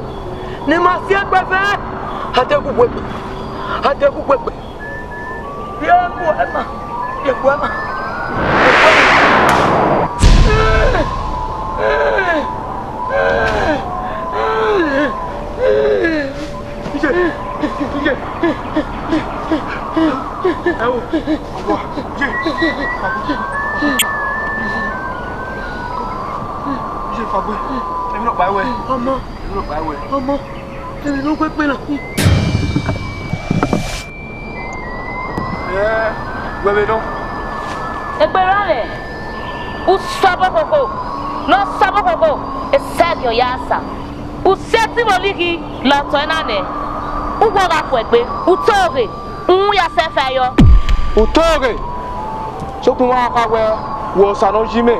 ne ima si egbe vẹ, a deghẹ u gbe egbe, a deghẹ u gbe egbe. Rhie egbe ma, rhie egbe ma. Iye, iye. Ẹ wo, ọmọ, iye. Iye, fagbe. Emwi nọkpa i wẹ. Ọmọ. Emwi nọkpa i wẹ. Ọmọ. Emwi ne u gbe kpe na. Ẹ, wẹ vbe nọ? Egbe ra mwẹ, u sabọ khokho, ne ọ sabọ khokho, esẹgiẹn ọ ya sa. U sẹtin vbe olighi la otọ ẹre na nẹ, u wẹ ọ gha khuẹ egbe, u toghe, u ya sẹ ẹfa yọ. U toghe, sokpan wa kha wẹ, wẹ Osa ne ọ yi mẹ,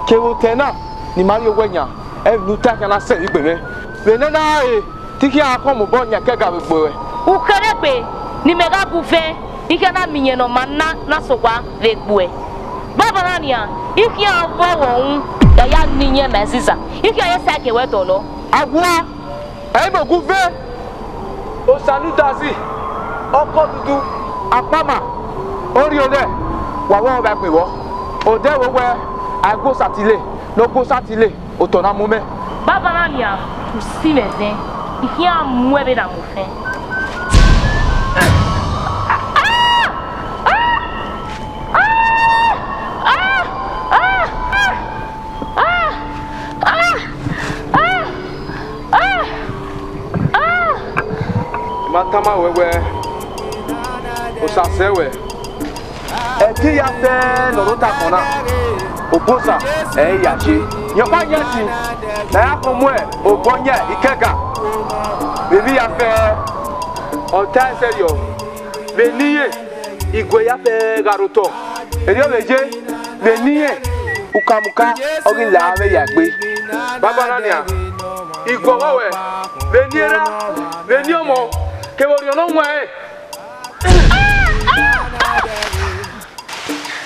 kevbe otọ na ne ima rrie owẹ yan, ẹmwẹ ne u ta khian na sẹ vbe egbe mwẹ. Vbe nene a re, te I khian khọn mobọ yan ẹkẹ ga vbe egbe ruẹ. U kherhe egbe ne imẹ gha gu vẹn, I khian na miẹn iyẹn ne ọ ma na na sẹ owa vbe egbe uẹ. Banbanna nian, I khian vbe ọghọ ru ya ya ne iyẹn ma ẹziza, I khian ye sẹ ẹkiẹ wẹ dọlọ. A wua, ẹ i vbe gu vẹn, Osa ne udazi, ọkọ dudu, akpama, orhiọlẹ, wa wẹ ọ vba egbe vbọ. Odẹ vbe wẹ, a i gu Osa tile, ne ọ gu Osa tile, otọ na mu mẹ. Banbanna nian, u si mwẹ ẹzẹn, I khian mu ẹvbo na mu ofẹn. Ma tama ruẹ wẹẹ, Osa sẹ wẹ. Ẹtin hia fẹẹrẹ ne ọ rre otakhọn na, Obosa ẹ i ya ye. Rẹn ọkpa yan ẹtin ne a ya khin mu obọ yan ikẹga. Vbe emwi hia fẹẹrẹ, ọ ta ẹsẹ yọ, vbe ne irẹn, iguẹ hia fẹẹrẹ gha rre otọ. Erriọ vbe ye, vbe ne irẹn, ukamuka ọ ghi la vbe ya egbe. Banbanna nian, iguọghọ ruẹ, vbe ne erha, vbe ne ọmọ, kevbe orhiọn ne ọ wan rẹn.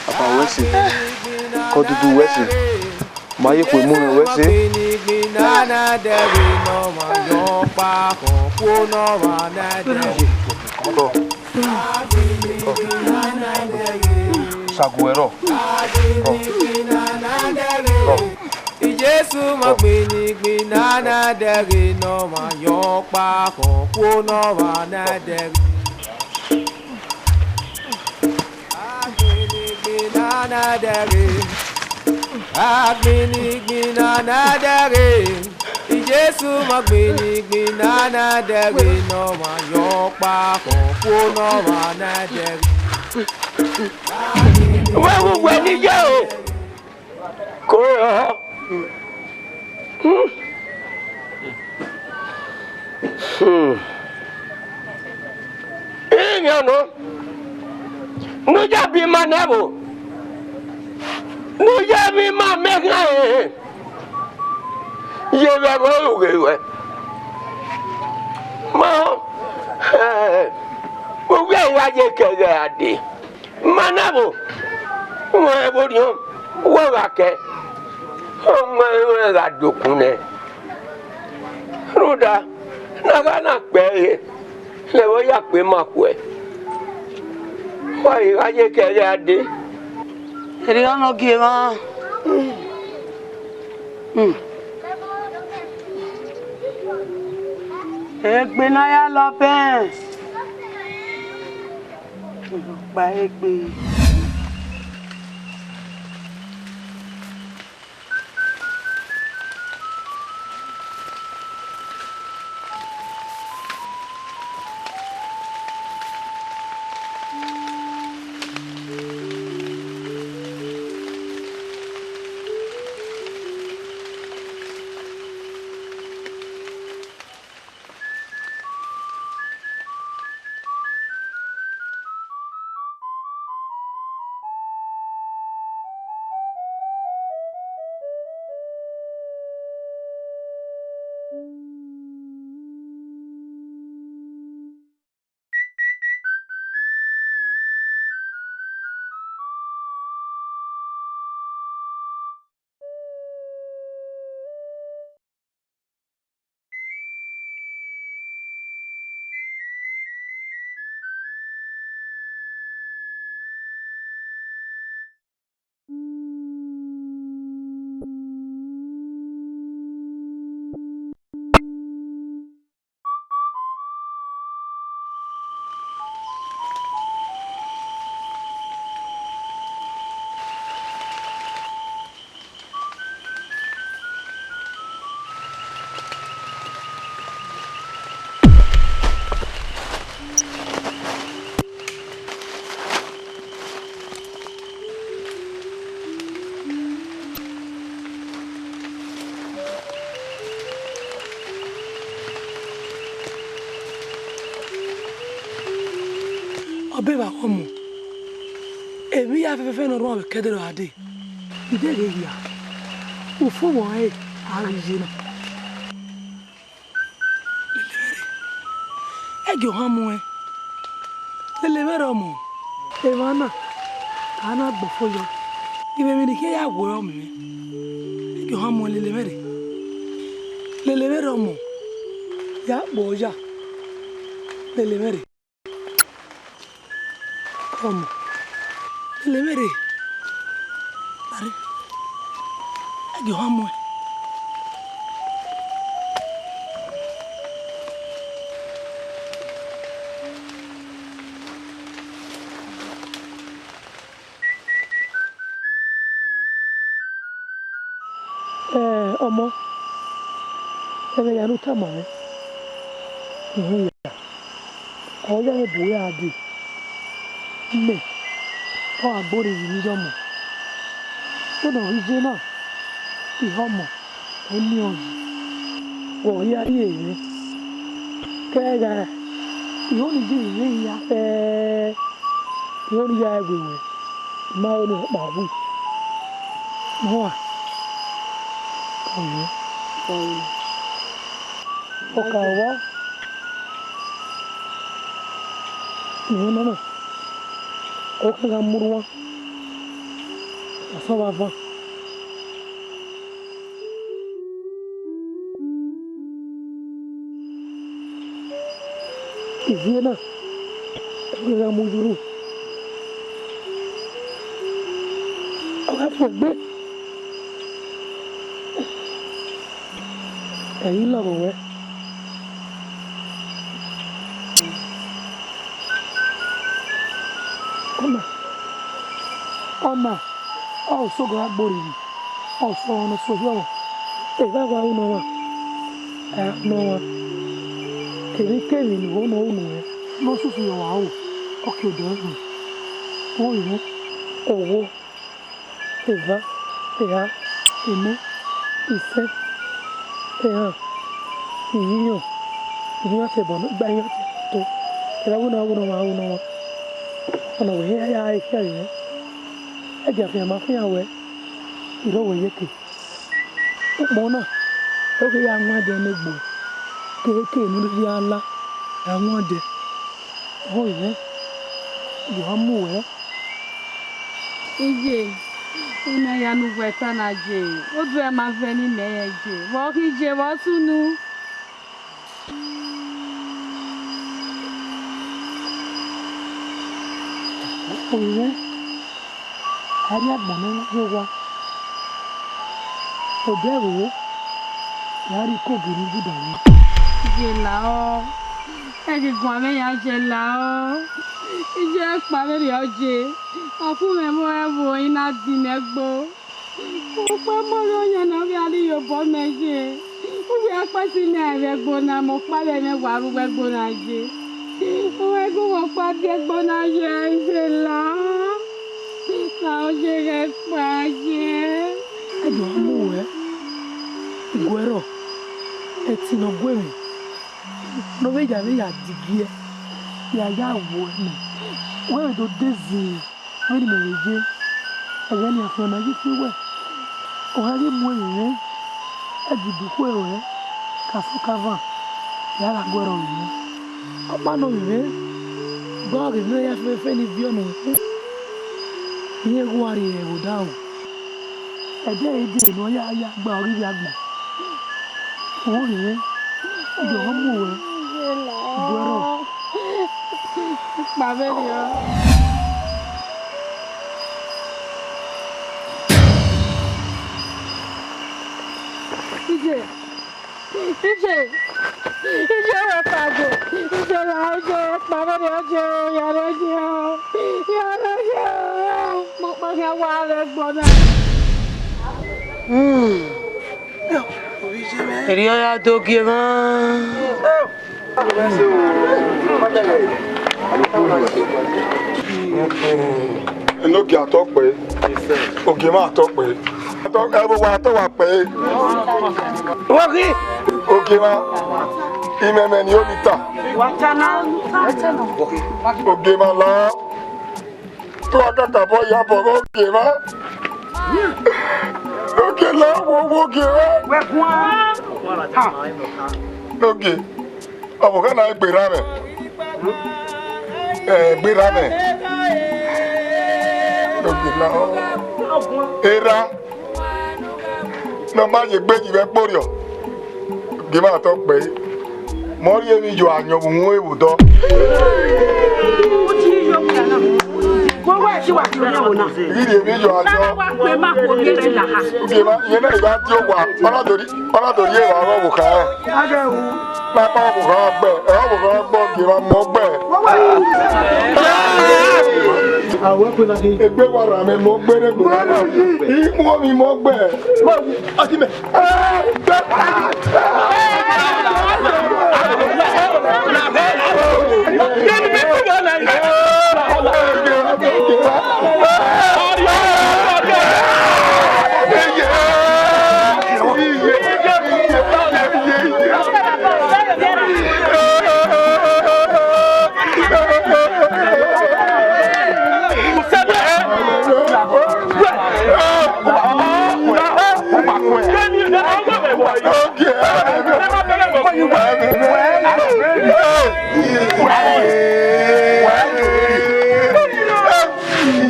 Papa wẹ sẹ, ke ọdudu wẹ sẹ, ma ye ekhue mu mwẹ wẹ sẹ. Sagu ẹrọ. Jesu ma gbinnigbin na na dẹghe ne ọmwa ye ọkpa khọn khuo ne ọmwa na dẹghe. Agbinnigbin na na dẹghe. Agbinnigbin na na dẹghe. Jesu ma gbinnigbin na na dẹghe ne ọmwa ye ọkpa khọn khuo ne ọmwa na dẹghe. Wẹ wu wẹ ni ye o. Ko rọ. Hmm. Hmm. Iyẹn nọ. Ne u ya bi ima nẹ vbo? Ne u ya bi ima mẹ ghan ẹre. Ye vbe ẹghẹ ọrughe ruẹ. Ma, eh, uwẹ gha ye kẹghẹ a dee. Ma na vbo, wọn ẹvbo orhiọn, wẹ gha kẹ, ọmọ ẹre gha dokun nẹ. Rhunmwuda, ne a gha na kpẹre, lẹ vbe ọ ya kpe ma khuẹ. Wa ghi gha ye kẹghẹ a dee. Erriọ ne ọ gie mwa. Hmm. Egbe ne a ya lọ bẹn. Kpa egbe. Ọbe vbe aghọmọ, emwi hia fẹfẹfẹ ne ọ rhuan vbe kẹdẹrẹ ọre a dee. I deghẹ hia, ufumwẹ ọre a ghi ye na. Lele mwẹ rre. Ẹ gie ohan muẹn. Lele mwẹ rre ọmọ. Emwa na, a na gbe ofo yọ. I mwẹ emwi ne I khian ya wẹ ọmọ mwẹ. Ẹ gie ohan muẹn, lele mwẹ rre. Lele mwẹ rre ọmọ. Ya kpọọ ya. Lele mwẹ rre. Ọmọ, lele mwẹ rre. Are, ẹ gie ohan muẹn. Ẹ, ọmọ, ẹmwẹ ya ne u tama mwẹ, I họn ya. Ọ ya vbe bu ra dee, mẹ ọ gha gbe orhiọn ye iyọmọ. Vbene ọ ghi ye na, I họmọ, ẹ miẹn ọyẹn, wẹ ọ hia rrie mwẹ. Kẹgha, I ho ne I ye vbe mwẹ hia fẹẹrẹ, I ho ne I ya ẹe we ruẹ, I ma ho ne ọkpa wi. Muan, ọyẹn, ọka vbọ. Iyẹn nana, ọ kegha mu rhuan, asọn vbe avan. Ivie na, ọ kegha mu yurhu, ọ gha fuẹn egbe. Ẹ i lọghọ ruẹ. Ọna, ọna, ọ sẹ gha gbe orhiọn, ọ sẹ ọmwa ne ọ sẹ orhiọnmwọ. Evba wa ru ne ọmwa, a ru ne ọmwa. Kevbe kevbe ne u ho ne ọ ru nuẹn, ne ọ susu ye ọmwa ro, ọ ke odẹ rẹn. Vbọ ivbi, owo, eva, eha, enẹ, isẹn, ehan, iyiyọn, iyinmwẹ tobọ ne ọ gba iyinmwẹ tobọ to. Erha vbene a wu ne ọmwa, a wu ne ọmwa. Ọna wẹ hia ya ẹre khian rinmwian. Ẹdia fian ma fian wẹ, I rre wẹ yeke. Ukpọn na, ọ keghi ya wan dẹ ne egbe, kevbe kevbe ne u rhirhi a la, a wan dẹ. Ọ rinmwian, I do gha mu wẹ. Iye, una ya ne uwẹ ta na je, oduẹ ma vẹ ne imẹ rẹn je, vbe ọ ghi je vbe ọ sunu? Orinmwẹ, a rrie agbọn ne ọ ye owa, odẹ ẹvbo, ya rrie ikogie ni guda ni. Je lahọ, ẹ ghi guan mwẹ ya je lahọ, iye ọkpa vberriọ je, ọ khu mwẹ vbe ẹvbo, I na dinẹ ẹgbo. Ukpẹ mọrọ yan ne ọ vbe a rrie obọ mẹ ye. Uwẹ akpasi ne a vbe ẹgbo na, mẹ ọkpa vbe ẹmwẹ wa ru uwu ẹgbo na ye. Uwẹ gu mwẹ ọkpa die ẹgbo na ye, I vbe la. Ka ọ ye ghẹ kpa ye. Ẹdẹ ọ mu ruẹ, iguẹrọ, ẹtin ne ọ gu mwẹ, ne ọ vbe ya vbe ya digiẹ, ya ya wuẹ mẹ, wẹ vbe do de zin. Vbene imẹ vbe ye, ẹghẹ ne afian na ye fi wẹ, ọ gha ghi mu ẹrinmwi, ẹ gi ibukhue ruẹ, ka sokava, ya gha guẹrọ vbe mwẹ. Ọkpa nọ vbe mwẹ, gba ghe mwẹ ya fẹfẹ ne I viọ nuẹn, irẹn ghi wa rrie ẹvbo odaro. Ẹdẹ ẹre dee ne ọ ya ya gba ọghe ivbi agbọn. Orinmwẹ, I do gha mu ruẹ, guẹrọ. Kpa vberriọ. Iye, iye, iye, wẹ kpa je, iye, ra iye, kpa vberriọ je, ya rre je, ya rre je, kpokpo khian wa vbe ẹgbọn na. Hmm. Erriọ ya do gie emwa. Enogie atọ kpẹẹ, ogiemwa atọ kpẹẹ, ẹvbo wa atọ wa kpẹẹ. Ogiemwa, imẹmẹ ni oni ta. Ogiemwa la. Te uwa kakabọ ya bọ vbe ogiemwa. Ogie la wo wo ogiemwa. Wẹ guan. Ogie, ọvbokhan na gberra mwẹ. Ẹ, gberra mwẹ. Ogie la. Erha. Ne ọ ma ye egbe yi vbe ẹkporriọ, gie ima tọ kpẹre. Mẹ ọ rhie emwi ye ayọn vbe uhunmwu evbudọ. Ghi rhie emwi ye ayọn. Gie ima, iyẹn na I gha die owa, ọ na do rhie, ọ na do rhie evba ọvbokhan rẹn. Kpakpa ọvbokhan gbe, ẹ, ọvbokhan gbe, gie ima mọ gbe. Egbe wa ra mwẹ mọ gbe ne egbe. Imuọmwi mọ gbe. Ọtí mẹ.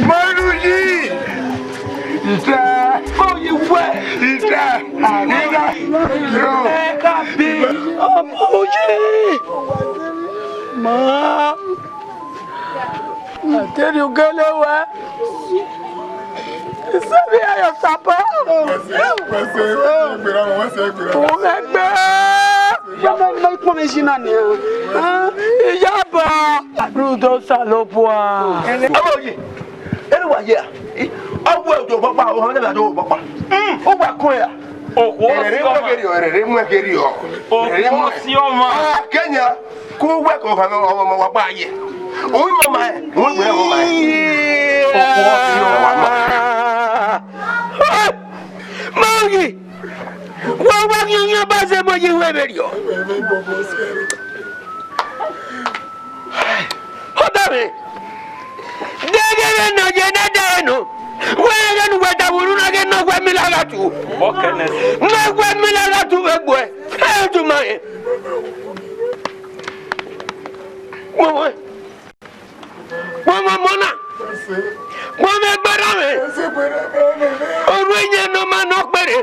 Manuji! Ita! Oye wẹ! Ita! Ita! Ẹ ka bi ọmọ oye! Ma! Ateri ugele wẹ! Isẹbi ayọ sapa! Wẹsẹ, wẹsẹ, gbera, wẹsẹ, gbera. Wẹgbẹ! Yọmọ ikpọnmwẹ isi na nian. Iyaba! Rudo Osanobua. Ọmọ oye, ere uwa ye a? Ọ wẹ odẹ ọkpọkpa, ọ họn ne a do ọkpọkpa. Uwa kun ya. Okhuo ẹrẹre mu ẹghe rriọ, ẹrẹre mu ẹghe rriọ. Okhuo si ọmwa. A kenya, ku uwẹ ke ọmwa wa gba ye. Oyi mama ẹ, wẹ gbẹrẹ mama ẹ. Okhuo si ọmwa. Mọghi! Wa wa khian khian ba zẹ mọ ye wẹ vberriọ. Ọdọ mwẹ, deghẹ vbene ọ ye ne ẹdẹ nọ, wẹ ghe ne uwẹ da vbe unu na ghe ne ọ wẹ mi la gha tu. Ne ọ wẹ mi la gha tu vbe egbe uẹ, ẹ tu ma rẹn. Kpọnmwẹ, kpọnmwẹ ọmọ na, kpọnmwẹ egbe erha mwẹ, orhu iyẹn ne ọ ma nọ kpere.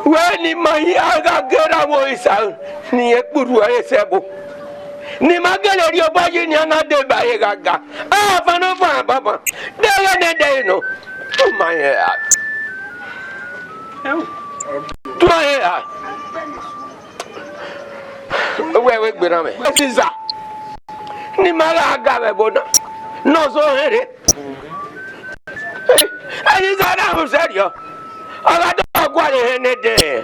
Wẹ ne ima hia gha gere avbe osa ne irẹn kpurhu ẹre sẹ ẹvbo. Ne ima gele rhie obọ yi nian na deba ẹre ghaga. Afanọfan banban, deghẹ ne ẹdẹ nọ, tu ma rẹn ra. Tu ma rẹn ra. Wẹ vbe gberra mwẹ. Ẹziza, ne ima gha ga vbe ẹvbo na, ne ọ zẹ ohẹn rre. Ẹziza na ru sẹrriọ, ọ gha dọ gualọ ehẹn ne ẹdẹ,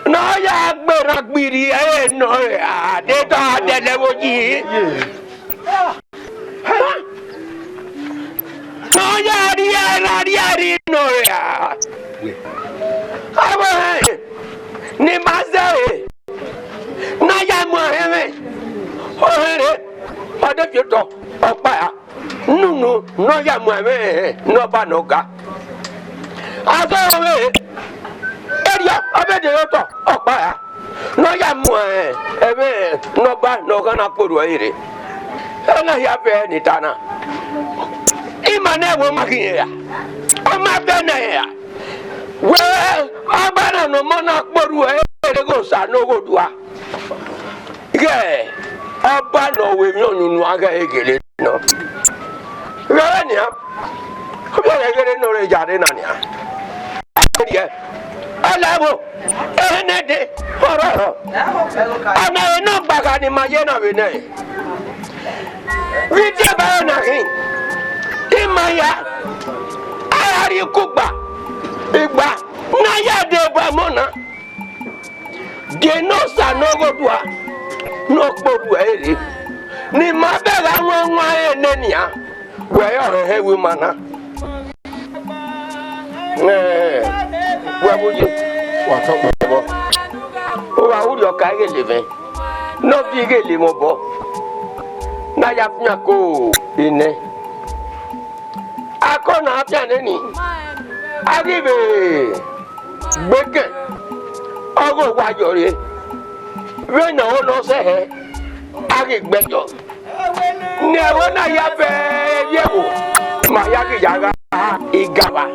ne ọ ya gberra gbirri ẹre nọ ra, de dọ dẹlẹ vbe oyi. Ne ọ ya rhie ra rhie rri nọ ra. Avbe ohẹn ne ima zẹ ẹre, ne a ya mu ẹmwẹ, ohẹn rre, ọ de fi otọ, ọ kpa ra. Nunu ne ọ ya mu ẹmwẹ ne Ọba ne ọ ga. Azọ ọvbehe, erriọ, ọ vbe de re otọ, ọ kpa ra. Ne ọ ya mu ẹmwẹ ne Ọba ne ọ gha na kporhu ẹre rre. Ena hia vbe ne I ta na. Ima ne ẹvbo ma ghi rẹn ra. Ọ ma vẹ ne ẹre ra. Wẹ, Ọba na ne ọmọ na kporhu ẹre rre ghe Osanobua. Ghẹ, Ọba ne ọ ru emwi ọnunu a ghẹ gele nọ. Ghẹ vbe nian, ọ vbe ghere ne ọ rre ya rre na nian. Ẹriẹ, ọ la ẹvbo, ehẹn ne ẹdẹ, ọrọrọ. Ọna vbe ne ọgbagha ne ima ye na vbe nẹ. Vbe idiẹ ba ẹre na khin, ima ya, a gha rhie ikugba, igba, ne a ya deba ọmọ na. Gie ne Osanobua ne ọ kporhu ẹre rre, ne ima bẹghe awanwan ẹre nẹ nian, wẹ ọre ọ hẹhẹ ru ima na. Ẹ, wẹ vbe uyi, wa tọ kpẹ obọ. Uwa urhiọka ighele mwẹ, ne ọ viọ ighele mwẹ obọ, ne a ya fian ko enẹ. Akọ na fian neni, a ghi vbe gbekẹn, ọghe owa yọ rre, vbene ọ ho ne ọ sẹ hẹ, a ghi gbẹdọ. Ne ẹvbo na ya vẹ vbiẹ ẹvbo, ma ya ghi ya gha igaba.